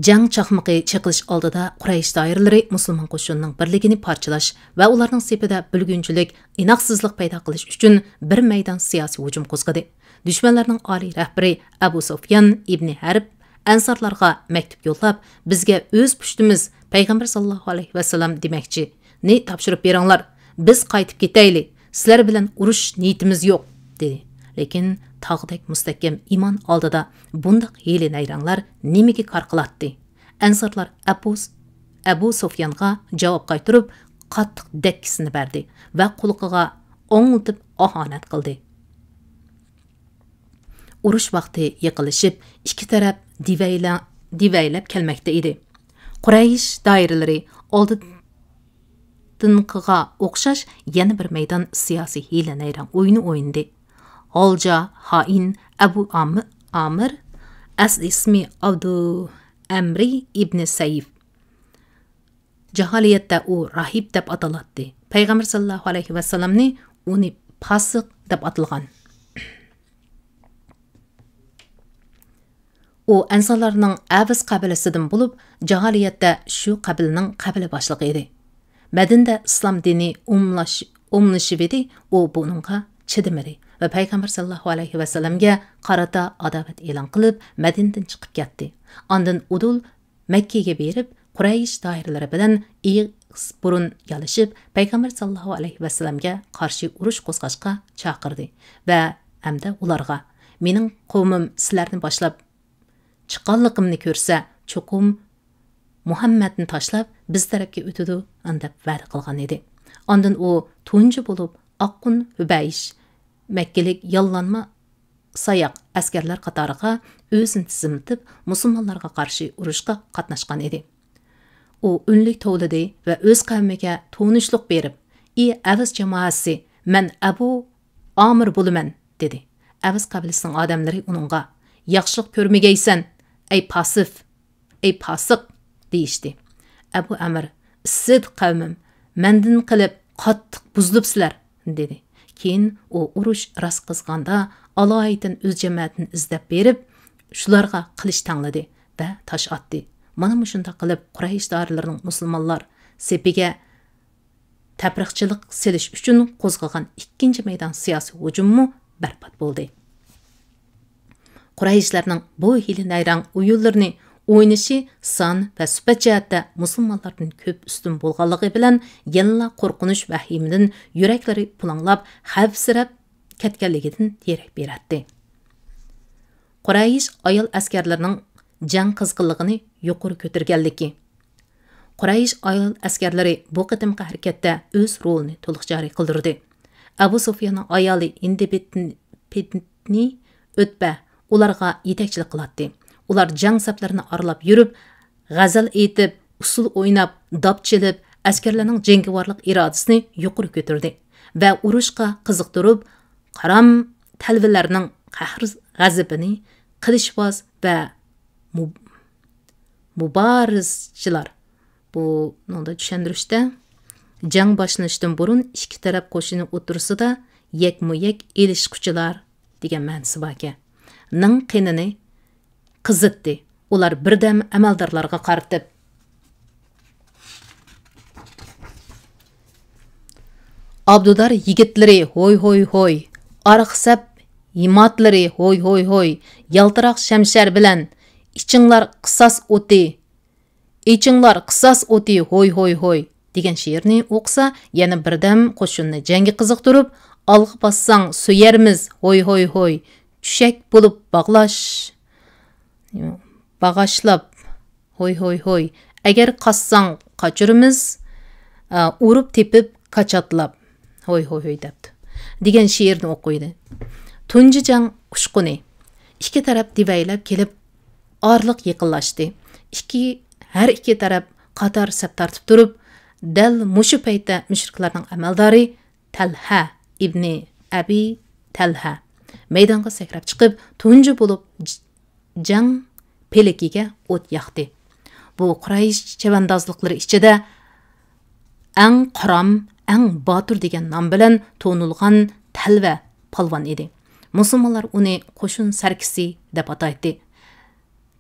جەڭ چاقمىقى چېقىلىش ئالدىدا قۇرەيش دائىرىلىرى مۇسۇلمان قوشۇنىنىڭ بىرلىكىنى پارچىلاش ۋە ئۇلارنىڭ سېپىدە بۆلگۈنچىلىك، ئىناقسىزلىق پەيدا قىلىش ئۈچۈن بىر مەيدان سىياسىي ھۇجۇم قوزغىدى. دۈشمەنلەرنىڭ ئالىي رەھبىرى ئەبۇ سۇفيان ئىبنى ھەرب ئەنسارلارغا مەكتۇپ يوللاپ، «بىزگە ئۆز پۇشتىمىز پەيغەمبەر ساللاللاھۇ ئەلەيھى ۋەسەللەم دېمەكچىنى تاپشۇرۇپ بېرىڭلار، بىز قايتىپ كېتەيلى، سىلەر بىلەن ئۇرۇش نىيىتىمىز يوق» دېدى. لېكىن تاغدەك مۇستەھكەم ئىمان ئالدىدا بۇنداق ھىيلە-نەيرەڭلەر نېمىگە كار قىلاتتى؟ ئەنسارلار ئەبۇ، ئەبۇ سۇفيانغا جاۋاب قايتۇرۇپ، قاتتىق دەككىسىنى بەردى ۋە قۇلىقىغا ئوڭلىتىپ ئاھانەت قىلدى. ئۇرۇش ۋاقتى يېقىنلىشىپ، ئىككى تەرەپ دىۋەيلە-، دىۋەيلەپ كەلمەكتە ئىدى. قۇرەيش دائىرىلىرى ئالدىنقىغا ئوخشاش يەنە بىر مەيدان سىياسىي ھىيلە-نەيرەڭ ئويۇنى ئوينىدى. غالجا خائىن ئەبۇ ئامى-، ئامىر، ئەسلى ئىسمى ئابدۇ ئەمرى ئىبنى سەيف. جاھىلىيەتتە ئۇ راھىب دەپ ئاتىلاتتى. پەيغەمبەر ساللاللاھۇ ئەلەيھى ۋەسەللەمنى ئۇنى پاسىق دەپ ئاتىلغان. ئۇ ئەنسارلارنىڭ ئەۋس قەبىلىسىدىن بولۇپ، جاھىلىيەتتە شۇ قەبىلىنىڭ قەبىلە باشلىقى ئىدى. مەدىنىدە ئىسلام دىنى ئوملاش-، ئوملىشىۋىدى، ئۇ بۇنىڭغا چىدىمىدى ۋە پەيغەمبەر ساللاللاھۇ ئەلەيھى ۋەسەللەمگە قارىتا ئاداۋەت ئېلان قىلىپ، مەدىنىدىن چىقىپ كەتتى. ئاندىن ئۇدۇل مەككىگە بېرىپ، قۇرەيش دائىرىلىرى بىلەن ئېغىز بۇرۇن يالىشىپ، پەيغەمبەر ساللاللاھۇ ئەلەيھى ۋەسەللەمگە قارشى ئۇرۇش قوزغاشقا چاقىردى ۋە ھەمدە ئۇلارغا، «مېنىڭ قوۋمۇم سىلەرنى باشلاپ چىققانلىقىمنى كۆرسە، چوقۇم مۇھەممەدنى تاشلاپ، بىز تەرەپكە ئۆتىدۇ» دەپ ۋەدە قىلغان ئىدى. ئاندىن ئۇ تۇنجى بولۇپ ئاققۇن ھۈبەيش، مەككىلىك ياللانما ساياق ئەسكەرلەر قاتارىغا ئۆزىنى تىزىملىتىپ، مۇسۇلمانلارغا قارشى ئۇرۇشقا قاتناشقان ئىدى. ئۇ ئۈنلۈك توۋلىدى ۋە ئۆز قەۋمىگە تونۇشلۇق بېرىپ، «ئى ئەۋس جامائەسى، مەن ئەبۇ ئامىر بولىمەن» دېدى. ئەۋس قەبىلىسىنىڭ ئادەملىرى ئۇنىڭغا، «ياخشىلىق كۆرمىگەيسەن، ئەي پاسىف! ئەي پاسىق!» دېيىشتى. ئەبۇ ئەمىر، «ئىسسىت قەۋمىم، مەندىن قېلىپ قاتتىق بۇزۇلۇپسىلەر» دېدى. كېيىن ئۇ ئۇرۇش راست قىزغاندا، ئالايىتەن ئۆز جەمەتىنى ئىزدەپ بېرىپ، شۇلارغا قىلىچ تەڭلىدى ۋە تاش ئاتتى. مانا مۇشۇنداق قىلىپ، قۇرەيش دائىرىلىرىنىڭ مۇسۇلمانلار سېپىگە تەپرىقىچىلىق سېلىش ئۈچۈن قوزغىغان ئىككىنچى مەيدان سىياسىي ھۇجۇممۇ بەربات بولدى. قۇرەيشلەرنىڭ بۇ ھىيلە-نەيرەڭ ئويۇنلىرىنى ئوينىشى سان ۋە سۈپەت جەھەتتە مۇسۇلمانلاردىن كۆپ ئۈستۈن بولغانلىقى بىلەن، يەنىلا قورقۇنچ ۋەھىمىدىن يۈرەكلىرى پۇلاڭلاپ، خەۋپسىرەپ كەتكەنلىكىدىن دېرەك بېرەتتى. قۇرەيش ئايال ئەسكەرلىرىنىڭ جەڭ قىزغىنلىقىنى يۇقىرى كۆتۈرگەنلىكى. قۇرەيش ئايال ئەسكەرلىرى بۇ قېتىمقى ھەرىكەتتە ئۆز رولىنى تولۇق جارى قىلدۇردى. ئەبۇ سۇفياننىڭ ئايالى ھىندى بىتنى ئۆتبە ئۇلارغا يېتەكچىلىك قىلاتتى. ئۇلار جەڭ سەپلىرىنى ئارىلاپ يۈرۈپ، غەزەل ئېيتىپ، ئۇسسۇل ئويناپ، داپ چېلىپ، ئەسكەرلەرنىڭ جەڭگىۋارلىق ئىرادىسىنى يۇقىرى كۆتۈردى ۋە ئۇرۇشقا قىزىقتۇرۇپ، قارام تەلۋىلەرنىڭ قەھر-غەزىپىنى قىلىچۋاز ۋە مۇ-، مۇبارىزچىلار، بۇنىڭدا چۈشەندۈرۈشتە، جەڭ باشلىنىشتىن بۇرۇن ئىككى تەرەپ قوشۇنى ئوتتۇرىسىدا يەكمۇ يەك ئېلىشقۇچىلار دېگەن مەنىسى باركەن، نىڭ قېنىنى قىزىتتى. ئۇلار بىردەم ئەمەلدارلارغا قارىتىپ، ئابدۇدار يىگىتلىرى ھوي ھوي ھوي، ئارقا سەپ ھىماتلىرى ھوي ھوي ھوي، يالتىراق شەمشەر بىلەن ئىچىڭلار قىساس ئوتى، ئىچىڭلار قىساس ئوتى ھوي ھوي ھوي دېگەن شېئىرنى ئوقۇسا، يەنە بىردەم قوشۇننى جەڭگە قىزىقتۇرۇپ، ئالغا باسساڭ سۆيەرمىز ھوي ھوي ھوي، چۈشەك بولۇپ باغلاش، باغاشلاپ ھوي ھوي ھوي، ئەگەر قاچساڭ قاچۇرىمىز، ئا، ئۇرۇپ تېپىپ كاچاتلاپ ھوي ھوي ھوي دەپتۇ دېگەن شېئىرنى ئوقۇيدۇ. تۇنجى جەڭ ئۇچقۇنى. ئىككى تەرەپ دېۋەيلەپ كېلىپ ئارىلىق يېقىنلاشتى. ئىككى، ھەر ئىككى تەرەپ قاتار سەپ تارتىپ تۇرۇپ، دەل مۇشۇ پەيتتە مۇشرىكلارنىڭ ئەمەلدارى تەلھە ئىبنى ئەبى تەلھە مەيدانغا سەكرەپ چىقىپ، تۇنجى بولۇپ ج-، جەڭ پىلىكىگە ئوت ياقتى. بۇ قۇرەيش چەۋەندازلىقلىرى ئىچىدە ئەڭ قارام، ئەڭ باتۇر دېگەن نام بىلەن تونۇلغان تەلۋە پالۋان ئىدى. مۇسۇلمانلار ئۇنى قوشۇن سەركىسى دەپ ئاتايتتى.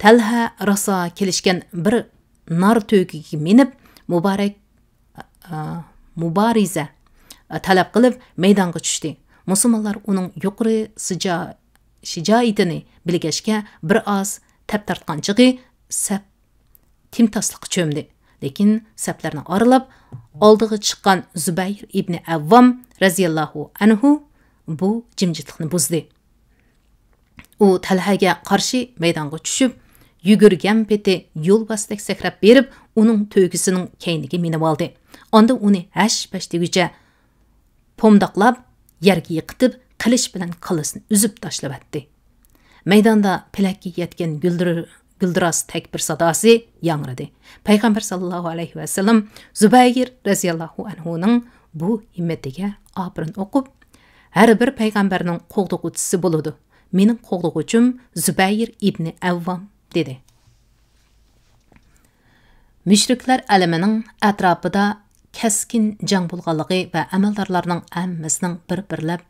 تەلھە راسا كېلىشكەن بىر نار تۆگىگە مىنىپ، مۇبارەك، ئا، مۇبارىزە، ئا، تەلەپ قىلىپ مەيدانغا چۈشتى. مۇسۇلمانلار ئۇنىڭ يۇقىرى سىجا-، شىجائىتىنى بىلگەچكە، بىر ئاز تەپ تارتقان چېغى سەپ تىمتاسلىققا چۆمدى. لېكىن سەپلەرنى ئارىلاپ، ئالدىغا چىققان زۇبەير ئىبنى ئەۋۋام رەزىياللاھۇ ئەنھۇ بۇ جىمجىتلىقنى بۇزدى. ئۇ تەلھەگە قارشى مەيدانغا چۈشۈپ، يۈگۈرگەن پېتى يولۋاستەك سەكرەپ بېرىپ، ئۇنىڭ تۆگىسىنىڭ كەينىگە مىنىۋالدى. ئاندىن ئۇنى ھەش-پەش دېگۈچە پومداقلاپ، يەرگە يىقىتىپ، قىلىچ بىلەن كاللىسىنى ئۈزۈپ تاشلىۋەتتى. مەيداندا پېلەككە يەتكەن گۈلدۈر-، گۈلدۈراس تەكبىر ساداسى ياڭرىدى. پەيغەمبەر ساللاللاھۇ ئەلەيھى ۋەسەللەم زۇبەير رەزىياللاھۇ ئەنھۇنىڭ بۇ ھىممىتىگە ئاپىرىن ئوقۇپ، ھەر بىر پەيغەمبەرنىڭ قوغدىغۇچىسى بولىدۇ. مېنىڭ قوغدىغۇچۇم زۇبەير ئىبنى ئەۋۋام، دېدى. مۇشرىكلار ئەلىمىنىڭ ئەتراپىدا كەسكىن جەڭ بولغانلىقى ۋە ئەمەلدارلارنىڭ ھەممىسىنىڭ بىر-بىرلەپ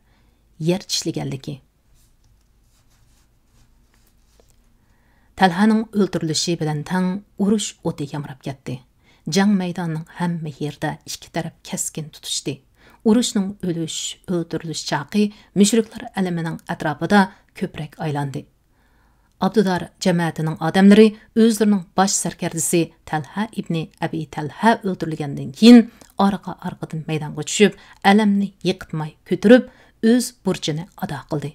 يەر چىشلىگەنلىكى. تەلھانىڭ ئۆلتۈرۈلۈشى بىلەن تەڭ ئۇرۇش ئوتى يامراپ كەتتى. جەڭ مەيدانىنىڭ ھەممە يېرىدە ئىككى تەرەپ كەسكىن تۇتۇشتى. ئۇرۇشنىڭ ئۆلۈش، ئۆلتۈرۈلۈش چاقى مۇشرىكلار ئەلىمىنىڭ ئەتراپىدا كۆپرەك ئايلاندى. ئابدۇدار جەمەتىنىڭ ئادەملىرى ئۆزلىرىنىڭ باش سەركەردىسى تەلھە ئىبنى ئەبى تەلھە ئۆلتۈرۈلگەندىن كېيىن، ئارقا-ئارقىدىن مەيدانغا چۈشۈپ، ئەلەمنى يىقىتماي كۆتۈرۈپ، ئۆز بۇرچىنى ئادا قىلدى.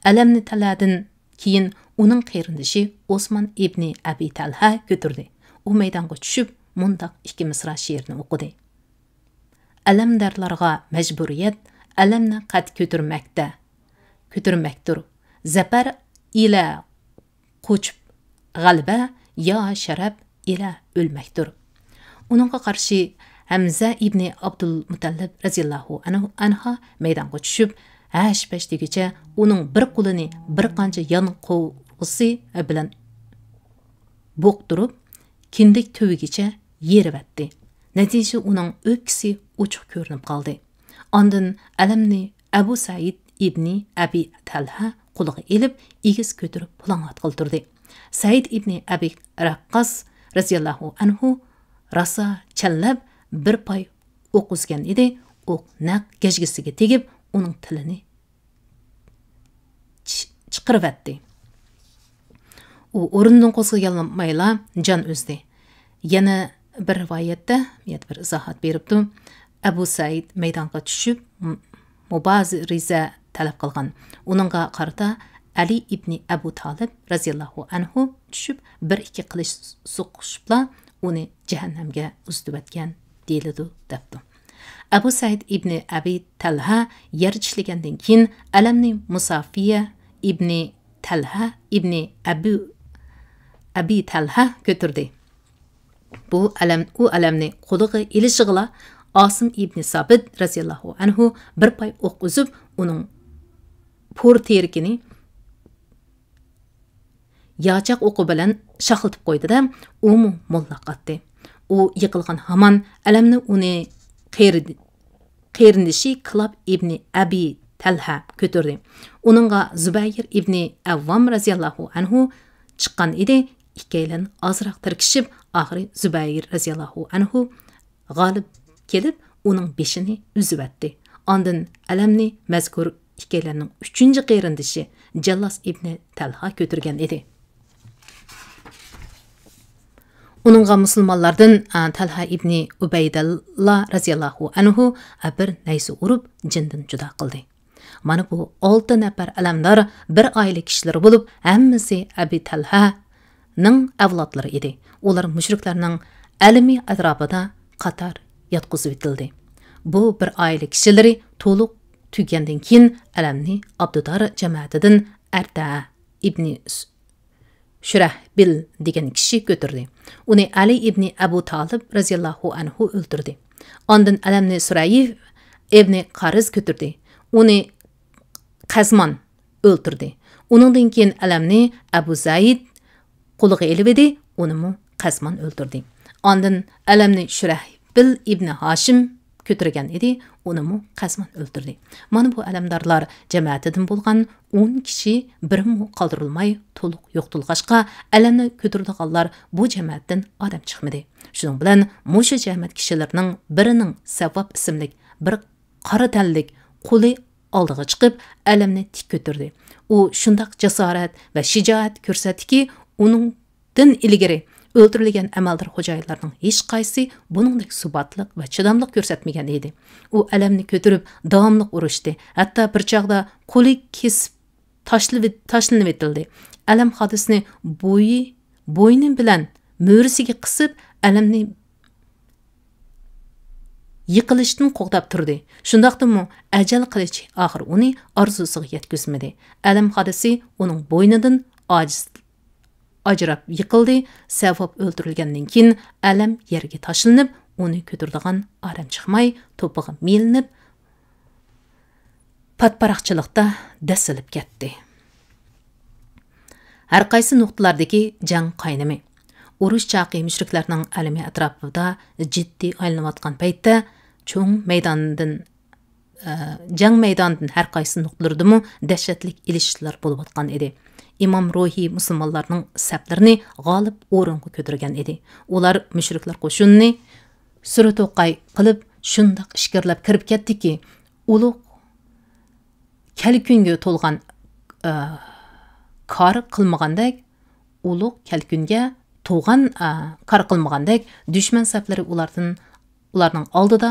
ئەلەمنى تەلھەدىن كېيىن ئۇنىڭ قېرىندىشى ئوسمان ئىبنى ئەبى تەلھە كۆتۈردى. ئۇ مەيدانغا چۈشۈپ، مۇنداق ئىككى مىسرا شېئىرنى ئوقۇدى. ئەلەمدارلارغا مەجبۇرىيەت ئەلەمنى قەد كۆتۈرمەكتە، كۆتۈرمەكتۇر. زەپەر ئىلە قوچۇپ غەلىبە، يا شەرەپ ئىلە ئۆلمەكتۇر. ئۇنىڭغا قارشى ھەمزە ئىبنى ئابدۇلمۇتەللىپ رەزىياللاھۇ ئەنھۇ، ئەنھا مەيدانغا چۈشۈپ، ھەش-پەش دېگۈچە ئۇنىڭ بىر قولىنى بىر قانچە يان قوۋغىسى بىلەن بوقتۇرۇپ، كىندىك تۈۋىگىچە يېرىۋەتتى. نەتىجىدە ئۇنىڭ ئۆپكىسى ئوچۇق كۆرۈنۈپ قالدى. ئاندىن ئەلەمنى ئەبۇ سەئىد ئىبنى ئەبى تەلھە قولىغا ئېلىپ، ئېگىز كۆتۈرۈپ پۇلاڭلاتقىلى تۇردى. سەئىد ئىبنى ئەبى رەققاس رەزىياللاھۇ ئەنھۇ راسا چەنلەپ بىر پاي ئوق ئۈزگەن ئىدى. ئوق نەق گەجگىسىگە تېگىپ، ئۇنىڭ تىلىنى چىقىرىۋەتتى. ئۇ ئورنىدىن قوزغىيالمايلا جان ئۈزدى. يەنە بىر رىۋايەتتە، يەنە بىر ئىزاھات بېرىپتۇ. ئەبۇ سەئىد مەيدانغا چۈشۈپ، م-، مۇبارىزە تەلەپ قىلغان. ئۇنىڭغا قارىتا ئەلى ئىبنى ئەبۇ تالىپ رەزىياللاھۇ ئەنھۇ چۈشۈپ، بىر ئىككى قىلىچ سوقۇشۇپلا، ئۇنى جەھەننەمگە ئۇزىتىۋەتكەن دېيىلىدۇ، دەپتۇ. ئەبۇ سەئىد ئىبنى ئەبى تەلھە يەر چىشلىگەندىن كېيىن، ئەلەمنى مۇسافىيە ئىبنى تەلھە ئىبنى ئەبۇ، ئەبى تەلھە كۆتۈردى. بۇ ئەلەم، ئۇ ئەلەمنى قولىغا ئېلىشىغىلا، ئاسىم ئىبنى سابىت رەزىياللاھۇ ئەنھۇ بىر پاي ئوق ئۈزۈپ، ئۇنىڭ پۇر تېرىكىنى ياچاق ئوقى بىلەن شاخلىتىپ قويدى-دە، ئۇمۇ موللاق ئاتتى. ئۇ يىقىلغان ھامان ئەلەمنى ئۇنى قېرىدى-، قېرىندىشى كىلاب ئىبنى ئەبى تەلھە كۆتۈردى. ئۇنىڭغا زۇبەيىر ئىبنى ئەۋۋام رەزىياللاھۇ ئەنھۇ چىققان ئىدى. ئىككىيلەن ئازراق تىركىشىپ، ئاخىرى زۇبەيىر رەزىياللاھۇ ئەنھۇ غالىب كېلىپ، ئۇنىڭ بېشىنى ئۈزۈۋەتتى. ئاندىن ئەلەمنى مەزكۇر ئىككىيلەننىڭ ئۈچىنچى قېرىندىشى جاللاس ئىبنى تەلھا كۆتۈرگەن ئىدى. ئۇنىڭغا مۇسۇلمانلاردىن، ئە، تەلھا ئىبنى ئۇبەيدەللا رەزىياللاھۇ ئەنھۇ، ئە، بىر نەيزە ئۇرۇپ، جېنىدىن جۇدا قىلدى. مانا بۇ ئالتە نەپەر ئەلەمدار بىر ئائىلە كىشىلىرى بولۇپ، ھەممىسى ئەبى تەلھەنىڭ ئەۋلادلىرى ئىدى. ئۇلار مۇشرىكلارنىڭ ئەلىمى ئەتراپىدا قاتار ياتقۇزۇۋېتىلدى. بۇ بىر ئائىلە كىشىلىرى تولۇق تۈگىگەندىن كېيىن، ئەلەمنى ئابدۇدار جەمەتىدىن ئەرتە ئىبنى شۇرەھبىل دېگەن كىشى كۆتۈردى. ئۇنى ئەلى ئىبنى ئەبۇ تالىپ رەزىياللاھۇ ئەنھۇ ئۆلتۈردى. ئاندىن ئەلەمنى سۇرەيف ئىبنى قارىز كۆتۈردى. ئۇنى قەزمان ئۆلتۈردى. ئۇنىڭدىن كېيىن ئەلەمنى ئەبۇ زەيد قولىغا ئېلىۋىدى، ئۇنىمۇ قەزمان ئۆلتۈردى. ئاندىن ئەلەمنى شۇرەھبىل ئىبنى ھاشىم كۆتۈرگەن ئىدى، ئۇنىمۇ قەزمان ئۆلتۈردى. مانا بۇ ئەلەمدارلار جەمەتىدىن بولغان ئون كىشى بىرمۇ قالدۇرۇلماي تولۇق يوقىتىلغاچقا، ئەلەمنى كۆتۈرىدىغانلار بۇ جەمەتتىن ئادەم چىقمىدى. شۇنىڭ بىلەن مۇشۇ جەمەت كىشىلىرىنىڭ بىرىنىڭ سەۋۋاب ئىسىملىك بىر قارا تەنلىك قۇلى ئالدىغا چىقىپ، ئەلەمنى تىك كۆتۈردى. ئۇ شۇنداق جاسارەت ۋە شىجائەت كۆرسەتتىكى، ئۇنىڭدىن ئىلگىرى ئۆلتۈرۈلگەن ئەمەلدار خوجايىنلارنىڭ ھېچقايسى بۇنىڭدەك سۇباتلىق ۋە چىداملىق كۆرسەتمىگەن ئىدى. ئۇ ئەلەمنى كۆتۈرۈپ، داۋاملىق ئۇرۇشتى. ھەتتا بىر چاغدا قولى كېسىپ تاشلىۋېت-، تاشلىنىۋېتىلدى. ئەلەم خادىسىنى بويى، بوينى بىلەن مۈرىسىگە قىسىپ، ئەلەمنى يىقىلىشتىن قوغداپ تۇردى. شۇنداقتىمۇ ئەجەل قىلىچى ئاخىر ئۇنى ئارزۇسىغا يەتكۈزمىدى. ئەلەم خادىسى ئۇنىڭ بوينىدىن ئاجىز، ئاجراپ يىقىلدى. سەۋۋاب ئۆلتۈرۈلگەندىن كېيىن، ئەلەم يەرگە تاشلىنىپ، ئۇنى كۆتۈرىدىغان ئادەم چىقماي، توپىغا مىلىنىپ، پاتپاراقچىلىقتا دەسسىلىپ كەتتى. ھەرقايسى نۇقتىلاردىكى جەڭ قاينىمى. ئۇرۇش چاقى مۇشرىكلارنىڭ ئەلىمى ئەتراپىدا جىددىي ئايلىنىۋاتقان پەيتتە، چوڭ مەيداندىن، ئە، جەڭ مەيدانىدىن ھەرقايسى نۇقتىلىرىدىمۇ دەھشەتلىك ئېلىشىشلار بولۇۋاتقان ئىدى. ئىمام روھى مۇسۇلمانلارنىڭ سەپلىرىنى غالىب ئورۇنغا كۆتۈرگەن ئىدى. ئۇلار مۇشرىكلار قوشۇنىنى سۈرە توقاي قىلىپ، شۇنداق ئىچكىرىلەپ كىرىپ كەتتىكى، ئۇلۇغ كەلكۈنگە تولغان، ئە، كار قىلمىغاندەك، ئۇلۇغ كەلكۈنگە توغان، ئە، كار قىلمىغاندەك، دۈشمەن سەپلىرى ئۇلاردىن، ئۇلارنىڭ ئالدىدا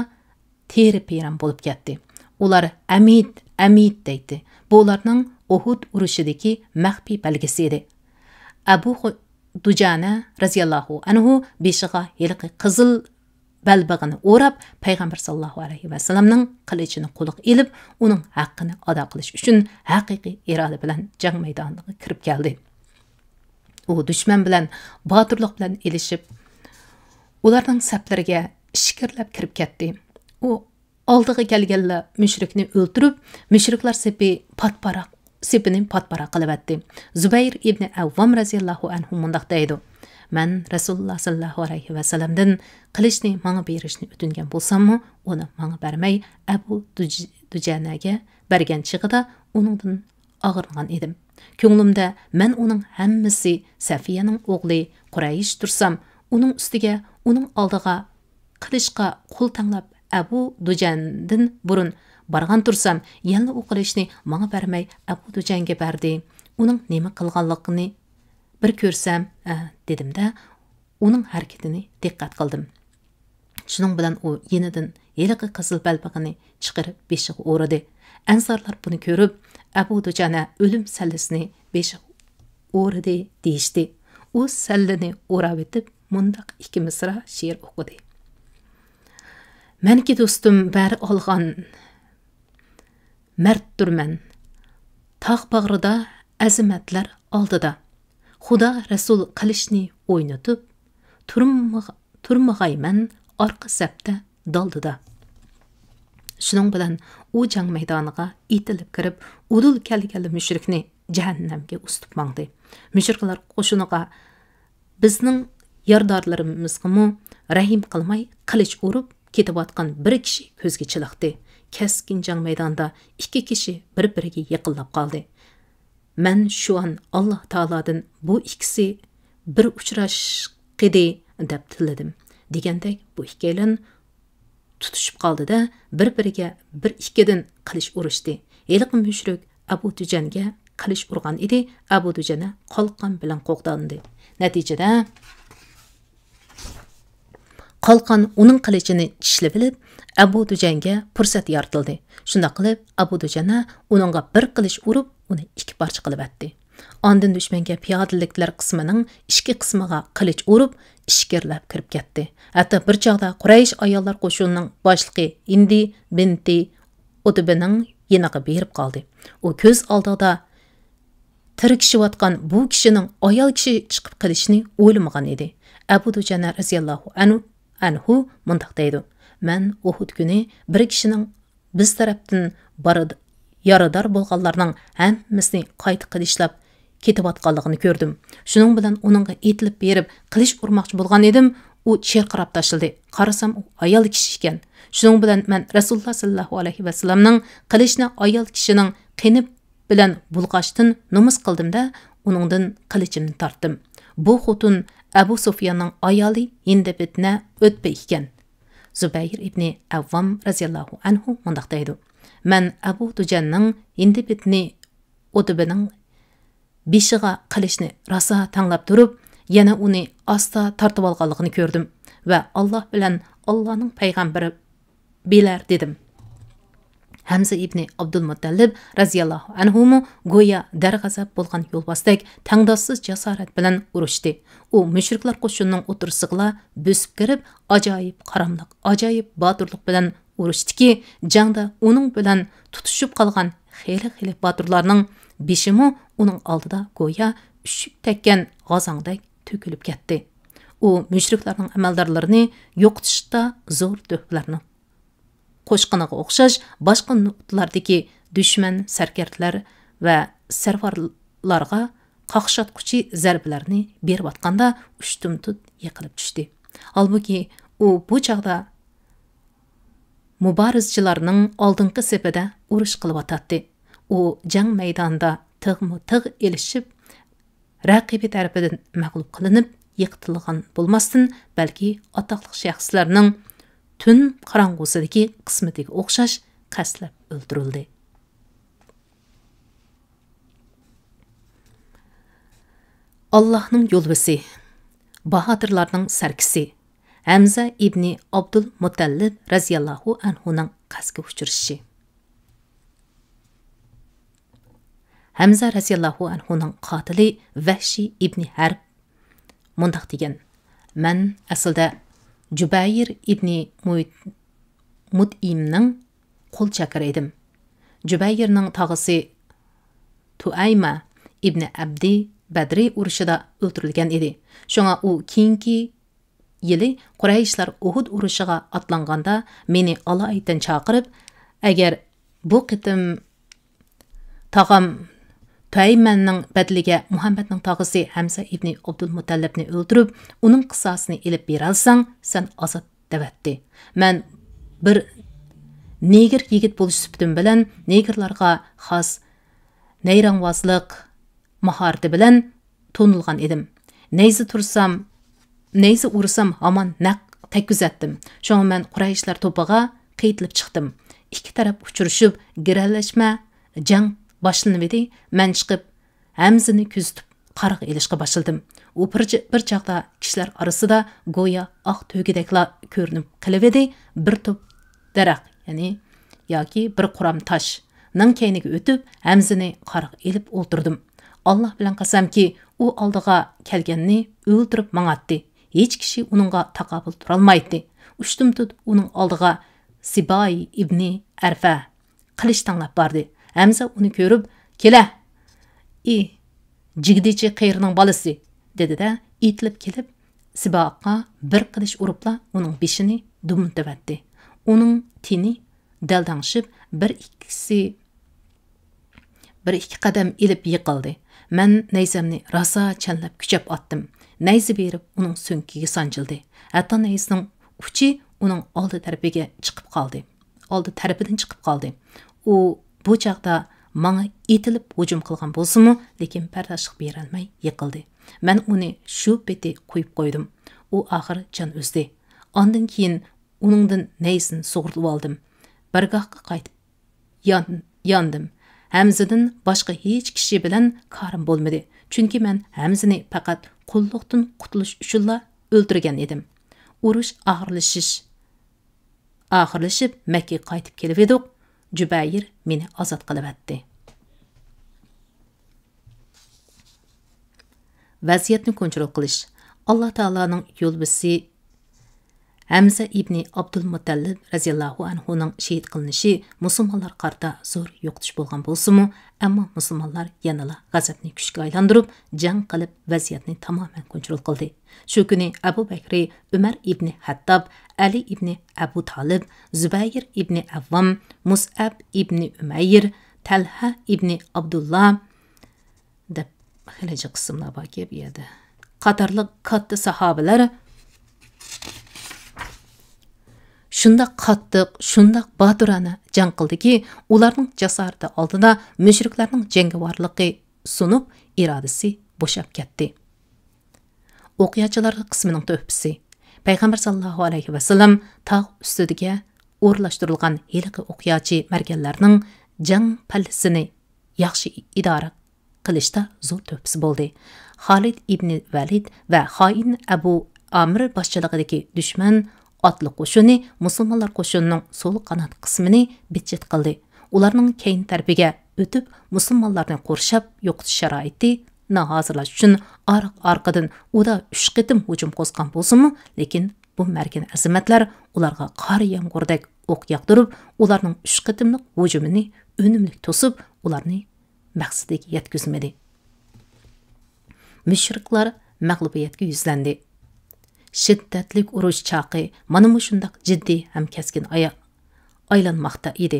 تېرە-پېرەن بولۇپ كەتتى. ئۇلار ئەمىد، ئەمىد دەيتتى. بۇ ئۇلارنىڭ ئۇھۇد ئۇرۇشىدىكى مەخپىي بەلگىسى ئىدى. ئەبۇ خۇ-، دۇجانە رەزىياللاھۇ ئەنھۇ بېشىغا ھېلىقى قىزىل بەلبېغىنى ئوراپ، پەيغەمبەر ساللاللاھۇ ئەلەيھى ۋەسەللەمنىڭ قىلىچىنى قولىغا ئېلىپ، ئۇنىڭ ھەققىنى ئادا قىلىش ئۈچۈن ھەقىقىي ئىرادە بىلەن جەڭ مەيدانىغا كىرىپ كەلدى. ئۇ دۈشمەن بىلەن باتۇرلۇق بىلەن ئېلىشىپ، ئۇلارنىڭ سەپلىرىگە ئىچكىرىلەپ كىرىپ كەتتى. ئۇ ئالدىغا كەلگەنلا مۈشرىكنى ئۆلتۈرۈپ، مۈشرىكلار سېپى پاتپاراق، سېپىنى پاتپاراق قىلىۋەتتى. زۇبەير ئىبنى ئەۋۋام رەزىياللاھۇ ئەنھۇ مۇنداق دەيدۇ: مەن رەسۇلۇللا ساللاللاھۇ ئەلەيھى ۋەسەللەمدىن قىلىچنى ماڭا بېرىشنى ئۆتۈنگەن بولساممۇ، ئۇنى ماڭا بەرمەي، ئەبۇ دۇج-، دۇجانەگە بەرگەن چېغىدا ئۇنىڭدىن ئاغرىنغان ئىدىم. كۆڭلۈمدە مەن ئۇنىڭ ھەممىسى سەفىيەنىڭ ئوغلى قۇرەيش تۇرسام، ئۇنىڭ ئۈستىگە، ئۇنىڭ ئالدىغا قىلىچقا قول تەڭلەپ ئەبۇ دۇجەندىن بۇرۇن بارغان تۇرسام، يەنىلا ئۇ قىلىچنى ماڭا بەرمەي، ئەبۇ دۇجەنگە بەردى. ئۇنىڭ نېمە قىلغانلىقىنى بىر كۆرسەم، ھە، دېدىم-دە، ئۇنىڭ ھەرىكىتىنى دىققەت قىلدىم. شۇنىڭ بىلەن ئۇ يېنىدىن ھېلىقى قىزىل بەلبېغىنى چىقىرىپ بېشىغا ئورىدى. ئەنسارلار بۇنى كۆرۈپ، ئەبۇ دۇجانە ئۆلۈم سەللىسىنى بېشىغا ئورىدى دېيىشتى. ئۇ سەللىنى ئوراۋېتىپ، مۇنداق ئىككى مىسرا شېئىر ئوقۇدى. مەنكى دوستۇم بەرى ئالغان مەرتتۇرمەن. تاغ باغرىدا ئەزىمەتلەر ئالدىدا. خۇدا رەسۇل قىلىچنى ئوينىتىپ، تۇرمىغ-، تۇرمىغايمەن ئارقا سەپتە دالدىدا. شۇنىڭ بىلەن ئۇ جەڭ مەيدانىغا ئېتىلىپ كىرىپ، ئۇدۇل كەلگەنلا مۈشرىكنى جەھەننەمگە ئۇستۇپ ماڭدى. مۈشرىكلەر قوشۇنىغا بىزنىڭ يارىدارلىرىمىزغىمۇ رەھىم قىلماي، قىلىچ ئۇرۇپ كېتىۋاتقان بىر كىشى كۆزگە چېلىقتى. كەسكىن جەڭ مەيدانىدا ئىككى كىشى بىر-بىرىگە يېقىنلاپ قالدى. مەن شۇ ئان ئاللا تائالادىن بۇ ئىككىسى بىر ئۇچراشقىدى دەپ تىلىدىم. دېگەندەك بۇ ئىككىيلەن تۇتۇشۇپ قالدى-دە، بىر-بىرىگە بىر-ئىككىدىن قىلىچ ئۇرۇشتى. ھېلىقى مۈشرىك ئەبۇ دۇجەنگە قىلىچ ئۇرغان ئىدى، ئەبۇ دۇجەنە قالقان بىلەن قوغداندى. نەتىجىدە، قالقان ئۇنىڭ قىلىچىنى چىشلىۋېلىپ، ئەبۇ دۇجەنگە پۇرسەت يارىتىلدى. شۇنداق قىلىپ، ئەبۇ دۇجەنە ئۇنىڭغا بىر قىلىچ ئۇرۇپ، ئۇنى ئىككى پارچە قىلىۋەتتى. ئاندىن دۈشمەنگە پىيادىلىكلەر قىسمىنىڭ ئىچكى قىسمىغا قىلىچ ئۇرۇپ، ئىچكىرىلەپ كىرىپ كەتتى. ھەتتا بىر چاغدا قۇرەيش ئاياللار قوشۇنىنىڭ باشلىقى ھىندى بىنتى ئۇتبىنىڭ يېنىغا بېرىپ قالدى. ئۇ كۆز ئالدىدا تىركىشىۋاتقان بۇ كىشىنىڭ ئايال كىشى چىقىپ قېلىشىنى ئويلىمىغان ئىدى. ئەبۇ دۇجانە رەزىياللاھۇ ئەنھۇ، ئەنھۇ مۇنداق دەيدۇ: مەن ئۇھۇد كۈنى بىر كىشىنىڭ بىز تەرەپتىن بارىد-، يارىدار بولغانلارنىڭ ھەممىسىنى قايتا قىلىچلاپ كېتىۋاتقانلىقىنى كۆردۈم. شۇنىڭ بىلەن ئۇنىڭغا ئېتىلىپ بېرىپ قىلىچ ئۇرماقچى بولغان ئىدىم، ئۇ چىرقىراپ تاشلىدى. قارىسام، ئۇ ئايال كىشى ئىكەن. شۇنىڭ بىلەن مەن رەسۇلۇللا سەللەللاھۇ ئەلەيھى ۋەسەللەمنىڭ قىلىچنى ئايال كىشىنىڭ قېنى بىلەن بۇلغاشتىن نومۇس قىلدىم-دە، ئۇنىڭدىن قىلىچىمنى تارتتىم. بۇ خوتۇن ئەبۇ سۇفياننىڭ ئايالى ھىندى بىنتى ئۇتبە ئىكەن. زۇبەير ئىبنى ئەۋۋام رەزىياللاھۇ ئەنھۇ مۇنداق دەيدۇ: مەن ئەبۇ دۇجەننىڭ ھىندى بىنتى ئۇتبىنىڭ بېشىغا قىلىچنى راسا تەڭلەپ تۇرۇپ، يەنە ئۇنى ئاستا تارتىۋالغانلىقىنى كۆردۈم ۋە ئاللا بىلەن ئاللانىڭ پەيغەمبىرى بىلەر دېدىم. ھەمزە ئىبنى ئابدۇلمۇتەللىپ رەزىياللاھۇ ئەنھۇمۇ گويا دەرغەزەپ بولغان يولۋاستەك تەڭداشسىز جاسارەت بىلەن ئۇرۇشتى. ئۇ مۈشرىكلەر قوشۇنىنىڭ ئوتتۇرىسىغىلا بۆسۈپ كىرىپ، ئاجايىپ قاراملىق، ئاجايىپ باتۇرلۇق بىلەن ئۇرۇشتىكى جەڭدە ئۇنىڭ بىلەن تۇتۇشۇپ قالغان خېلى-خېلى باتۇرلارنىڭ بېشىمۇ ئۇنىڭ ئالدىدا گويا ئۈششۈك تەگكەن غازاڭدەك تۆكۈلۈپ كەتتى. ئۇ مۈشرىكلارنىڭ ئەمەلدارلىرىنى يوقىتىشتا زور تۆھپىلەرنى قوشقىنىغا ئوخشاش، باشقا نۇقتىلاردىكى دۈشمەن سەركەردىلەر ۋە سەرۋەرلارغا قاقشاتقۇچى زەربىلەرنى بېرىۋاتقاندا ئۇشتۇمتۇت يىقىلىپ چۈشتى. ھالبۇكى، ئۇ بۇ چاغدا مۇبارىزىچىلارنىڭ ئالدىنقى سېپىدە ئۇرۇش قىلىۋاتاتتى. ئۇ جەڭ مەيدانىدا تىغمۇ تىغ ئېلىشىپ، رەقىبى تەرىپىدىن مەغلۇپ قىلىنىپ، يىقىتىلغان بولماستىن، بەلكى ئاتاقلىق شەخسلەرنىڭ تۈن قاراڭغۇسىدىكى قىسمىتىگە ئوخشاش قەستلەپ ئۆلتۈرۈلدى. ئاللاھنىڭ يولۋىسى، باھادىرلارنىڭ سەركىسى ھەمزە ئىبنى ئابدۇل مۇتەللىپ رەزىياللاھۇ ئەنھۇنىڭ قەستكە ئۇچرىشىشى. ھەمزە رەزىياللاھۇ ئەنھۇنىڭ قاتىلى ۋەھشىي ئىبنى ھەرب مۇنداق دېگەن: مەن ئەسلىدە جۇبەير ئىبنى مۇيت-، مۇتئىمنىڭ قول چاكىرى ئىدىم. جۇبەيرنىڭ تاغىسى تۇئەيمە ئىبنى ئەبدى بەدرى ئۇرۇشىدا ئۆلتۈرۈلگەن ئىدى. شۇڭا ئۇ كېيىنكى يىلى قۇرەيشلەر ئۇھۇد ئۇرۇشىغا ئاتلانغاندا مېنى ئالايىتەن چاقىرىپ، ئەگەر بۇ قېتىم تاغام تۇئەيمەننىڭ بەدىلىگە مۇھەممەدنىڭ تاغىسى ھەمزە ئىبنى ئابدۇلمۇتەللىپنى ئۆلتۈرۈپ، ئۇنىڭ قىساسىنى ئېلىپ بېرەلىسەڭ، سەن ئازاد، دەۋەتتى. مەن بىر نېگىر يىگىت بولۇش سۈپىتىم بىلەن نېگىرلارغا خاس نەيرەڭۋازلىق ماھارىتى بىلەن تونۇلغان ئىدىم. نەيزە تۇرسام، نەيزە ئۇرسام ھامان نەق تەگكۈزەتتىم. شۇڭا مەن قۇرەيشلەر توپىغا قېتىلىپ چىقتىم. ئىككى تەرەپ ئۇچرىشىپ، گىرەلەشمە جەڭ باشلىنىۋىدى. مەن چىقىپ، ھەمزىنى كۆزىتىپ قارىغا ئېلىشقا باشلىدىم. ئۇ بىر، بىر چاغدا كىشىلەر ئارىسىدا گويا ئاق تۆگىدەكلا كۆرۈنۈپ قېلىۋىدى. بىر توپ دەرەخ، يەنى ياكى بىر قۇرام تاشنىڭ كەينىگە ئۆتۈپ، ھەمزىنى قارىغا ئېلىپ ئولتۇردۇم. ئاللا بىلەن قەسەمكى، ئۇ ئالدىغا كەلگەننى ئۆلتۈرۈپ ماڭاتتى. ھېچ كىشى ئۇنىڭغا تاقابىل تۇرالمايتتى. ئۇشتۇمتۇت ئۇنىڭ ئالدىغا سىباي ئىبنى ئەرفە قىلىچ تەڭلەپ باردى. ھەمزە ئۇنى كۆرۈپ، «كېلە! ئى، جىگدىچى قېرىنىڭ بالىسى!» دېدى-دە، ئېتىلىپ كېلىپ، سىباققا بىر قىلىچ ئۇرۇپلا ئۇنىڭ بېشىنى دۈمۈلدىۋەتتى. ئۇنىڭ تېنى دەلدەڭشىپ، بىر ئىككىسى، بىر ئىككى قەدەم ئېلىپ يىقىلدى. مەن نەيزەمنى راسا چەنلەپ كۈچەپ ئاتتىم. نەيزە بېرىپ ئۇنىڭ سۆڭىكىگە سانجىلدى. ھەتتا نەيزىنىڭ ئۇچى ئۇنىڭ ئالدى تەرىپىگە چىقىپ قالدى. ئالدى تەرىپىدىن چىقىپ قالدى. ئۇ بۇ چاغدا ماڭا ئېتىلىپ ھۇجۇم قىلغان بولسىمۇ، لېكىن بەرداشلىق بېرەلمەي يىقىلدى. مەن ئۇنى شۇ پېتى قويۇپ قويدۇم. ئۇ ئاخىر جان ئۈزدى. ئاندىن كېيىن ئۇنىڭدىن نەيزىنى سۇغۇرتۇۋالدىم. بارگاھقا قايتىپ يان-، ياندىم. ھەمزىدىن باشقا ھېچ كىشى بىلەن كارىم بولمىدى. چۈنكى مەن ھەمزىنى پەقەت قۇللۇقتىن قۇتۇلۇش ئۈچۈنلا ئۆلتۈرگەن ئىدىم. ئۇرۇش ئاخىرلىشىش، ئاخىرلىشىپ مەككىگە قايتىپ كېلىۋىدۇق. جۇبەيىر مېنى ئازاد قىلىۋەتتى. ۋەزىيەتنى كونترول قىلىش. ئاللا تائالانىڭ يولۋىسى ھەمزە ئىبنى ئابدۇلمۇتەللىب رەزىياللاھۇ ئەنھۇنىڭ شېھىت قىلىنىشى مۇسۇلمانلارغا قارىتا زور يوقىتىش بولغان بولسىمۇ، ئەمما مۇسۇلمانلار يەنىلا غەزەپنى كۈچكە ئايلاندۇرۇپ، جەڭ قىلىپ، ۋەزىيەتنى تامامەن كونترول قىلدى. شۇ كۈنى ئەبۇ بەكرى ئۆمەر ئىبنى خەتتاب، ئەلى ئىبنى ئەبۇ تالىب، زۇبەيىر ئىبنى ئەۋۋام، مۇسئەب ئىبنى ئۈمەير، تەلھە ئىبنى ئابدۇللا، دەپ خېلى جىق ئىسىملار باركەن بۇ يەردە. قاتارلىق كاتتا ساھابىلەر شۇنداق قاتتىق، شۇنداق باتۇرانە جەڭ قىلدىكى، ئۇلارنىڭ جاسارىتى ئالدىدا مۇشرىكلارنىڭ جەڭگىۋارلىقى سۇنۇپ، ئىرادىسى بوشاپ كەتتى. ئوقياچىلار قىسمىنىڭ تۆھپىسى. پەيغەمبەر ساللاللاھۇ ئەلەيھى ۋەسەللەم تاغ ئۈستىدىكى ئورۇنلاشتۇرۇلغان ھېلىقى ئوقياچى مەرگەنلەرنىڭ جەڭ پەللىسىنى ياخشى ئىدارە قىلىشتا زور تۆھپىسى بولدى. خالىد ئىبنى ۋەلىد ۋە خائىن ئەبۇ ئامىر باشچىلىقىدىكى دۈشمەن ئاتلىق قوشۇنى مۇسۇلمانلار قوشۇنىنىڭ سول قانات قىسمىنى بىتچىت قىلدى. ئۇلارنىڭ كەينى تەرىپىگە ئۆتۈپ، مۇسۇلمانلارنى قورشاپ يوقىتىش شارائىتىنى ھازىرلاش ئۈچۈن ئارقا-ئارقىدىن ئۇدا ئۈچ قېتىم ھۇجۇم قوزغىغان بولسىمۇ، لېكىن بۇ مەرگەن ئەزىمەتلەر ئۇلارغا قار يامغۇرىدەك ئوق ياغدۇرۇپ، ئۇلارنىڭ ئۈچ قېتىملىق ھۇجۇمىنى ئۈنۈملۈك توسۇپ، ئۇلارنى مەقسىتىگە يەتكۈزمىدى. مۇشرىكلار مەغلۇبىيەتكە يۈزلەندى. شىددەتلىك ئۇرۇش چاقى مانا مۇشۇنداق جىددىي ھەم كەسكىن ئايا-، ئايلانماقتا ئىدى.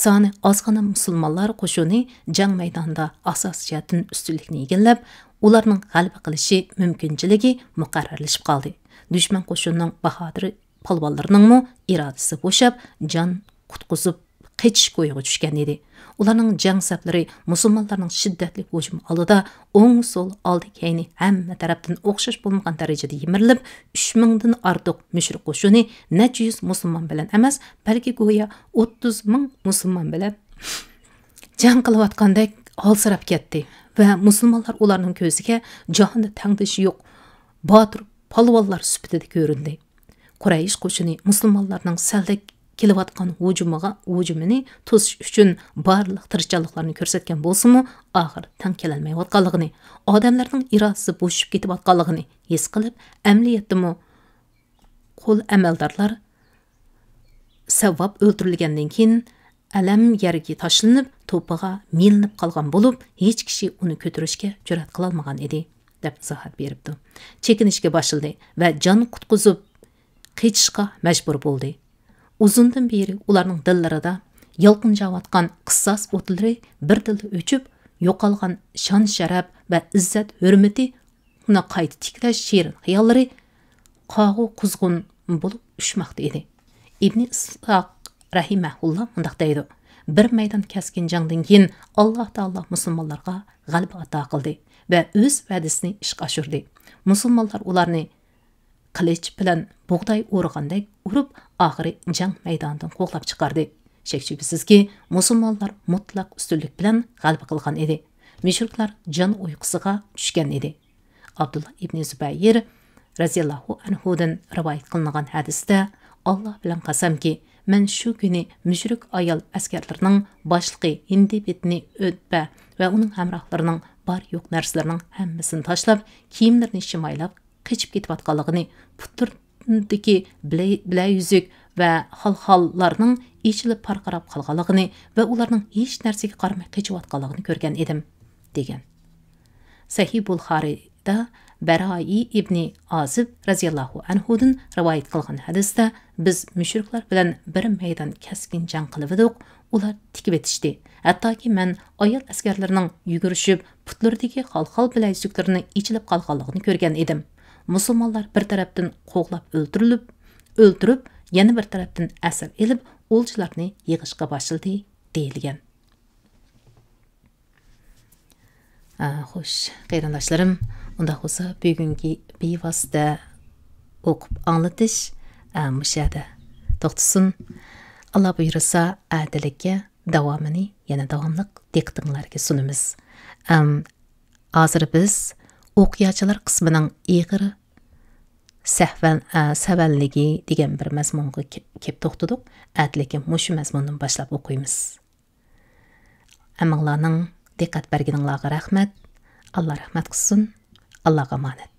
سانى ئازغىنا مۇسۇلمانلار قوشۇنى جەڭ مەيدانىدا ئاساسىي جەھەتتىن ئۈستۈنلۈكنى ئىگىلەپ، ئۇلارنىڭ غەلىبە قىلىشى مۇمكىنچىلىكى مۇقەررەرلىشىپ قالدى. دۈشمەن قوشۇنىنىڭ باھادىر پالۋانلىرىنىڭمۇ ئىرادىسى بوشاپ، جان قۇتقۇزۇپ قېچىش كويىغا چۈشكەن ئىدى. ئۇلارنىڭ جەڭ سەپلىرى مۇسۇلمانلارنىڭ شىددەتلىك ھۇجۇمى ئالدىدا ئوڭ سول، ئالدى كەينى ھەممە تەرەپتىن ئوخشاش بولمىغان دەرىجىدە يىمىرىلىپ، ئۈچ مىڭدىن ئارتۇق مۇشرىك قوشۇنى نەچچە يۈز مۇسۇلمان بىلەن ئەمەس، بەلكى گويا ئوتتۇز مىڭ مۇسۇلمان بىلەن جەڭ قىلىۋاتقاندەك ھالسىراپ كەتتى ۋە مۇسۇلمانلار ئۇلارنىڭ كۆزىگە جاھاندا تەڭدىشى يوق باتۇر پالۋانلار سۈپىتىدە كۆرۈندى. قۇرەيش قوشۇنى مۇسۇلمانلارنىڭ سەلدەك كېلىۋاتقان ھۇجۇمىغا، ھۇجۇمىنى توسۇش ئۈچۈن بارلىق تىرىشچانلىقلارنى كۆرسەتكەن بولسىمۇ، ئاخىر تەڭ كېلەلمەيۋاتقانلىقىنى، ئادەملەرنىڭ ئىرادىسى بوشىشىپ كېتىۋاتقانلىقىنى ھېس قىلىپ، ئەمەلىيەتتىمۇ قۇل ئەمەلدارلار سەۋۋاب ئۆلتۈرۈلگەندىن كېيىن، ئەلەم يەرگە تاشلىنىپ، توپىغا مىلىنىپ قالغان بولۇپ، ھېچ كىشى ئۇنى كۆتۈرۈشكە جۈرئەت قىلالمىغان ئىدى، دەپ ئىزاھات بېرىپتۇ. چېكىنىشكە باشلىدى ۋە جان قۇتقۇزۇپ قېچىشقا مەجبۇر بولدى. ئۇزۇندىن بېرى ئۇلارنىڭ دىللىرىدا يالقۇنجاۋاتقان قىساس ئوتلىرى بىردىنلا ئۆچۈپ، يوقالغان شان-شەرەپ ۋە ئىززەت-ھۆرمىتى، ئۇنى قايتا تىكلەش شېرىن خىياللىرى قاغۇ قۇزغۇن بولۇپ ئۇچماقتا ئىدى. ئىبنى ئىسھاق رەھىمەھۇللا مۇنداق دەيدۇ: «بىر مەيدان كەسكىن جەڭدىن كېيىن، ئاللا تائالا مۇسۇلمانلارغا غەلىبە ئاتا قىلدى ۋە ئۆز ۋەدىسىنى ئىشقا ئاشۇردى. مۇسۇلمانلار ئۇلارنى قىلىچ بىلەن بۇغداي ئورغاندەك ئۇرۇپ، ئاخىرى جەڭ مەيدانىدىن قوغلاپ چىقاردى. شەك-شۈبھىسىزكى، مۇسۇلمانلار مۇتلەق ئۈستۈنلۈك بىلەن غەلىبە قىلغان ئىدى. مۇشرىكلار جان ئۇيقۇسىغا چۈشكەن ئىدى. ئابدۇللا ئىبنى زۇبەير رەزىياللاھۇ ئەنھۇدىن رىۋايەت قىلىنغان ھەدىستە، ئاللا بىلەن قەسەمكى، مەن شۇ كۈنى مۇشرىك ئايال ئەسكەرلىرىنىڭ باشلىقى ھىندى بىتنى ئۆتبە ۋە ئۇنىڭ ھەمراھلىرىنىڭ بار يوق نەرسىلىرىنىڭ ھەممىسىنى تاشلاپ، كىيىملىرىنى شىمايلاپ، قېچىپ كېتىۋاتقانلىقىنى، پۇتلىرىدىكى بىلە-، بىلەيۈزۈك ۋە خالخاللارنىڭ ئېچىلىپ پارقىراپ قالغانلىقىنى ۋە ئۇلارنىڭ ھېچ نەرسىگە قارىماي قېچىۋاتقانلىقىنى كۆرگەن ئىدىم، دېگەن. سەھىھ بۇلخارىدا بەرائى ئىبنى ئازىب رەزىياللاھۇ ئەنھۇدىن رىۋايەت قىلغان ھەدىستە، بىز مۇشرىكلار بىلەن بىر مەيدان كەسكىن جەڭ قىلىۋىدۇق، ئۇلار تىكىۋېتىشتى. ھەتتاكى مەن ئايال ئەسكەرلىرىنىڭ يۈگۈرۈشۈپ، پۇتلىرىدىكى خالخال بىلەيزۈكلىرىنى ئېچىلىپ قالغانلىقىنى كۆرگەن ئىدىم. مۇسۇلمانلار بىر تەرەپتىن قوغلاپ ئۆلتۈرۈلۈپ، ئۆلتۈرۈپ، يەنە بىر تەرەپتىن ئەسىر ئېلىپ، ئولجىلارنى يىغىشقا باشلىدى، دېيىلگەن. ئە، خوش، قېرىنداشلىرىم، ئۇنداق بولسا بۈگۈنكى بىۋاسىتە ئوقۇپ ئاڭلىتىش، ئە، مۇشۇ يەردە توختىسۇن. ئاللا بۇيرۇسا، ئەتىلىككە داۋامىنى يەنە داۋاملىق دىققىتىڭلارغا سۇنىمىز. ئەم، ھازىر بىز ئوقياچىلار قىسمىنىڭ ئېغىر سەھۋەن-، ئە، سەۋەنلىكى دېگەن بىر مەزمۇنغا كە-، كەپ توختىدۇق. ئەتىلىككە مۇشۇ مەزمۇندىن باشلاپ ئوقۇيمىز. ھەممىڭلارنىڭ دىققەت بەرگىنىڭلارغا رەھمەت. ئاللا رەھمەت قىلسۇن. ئاللاغا ئامانەت.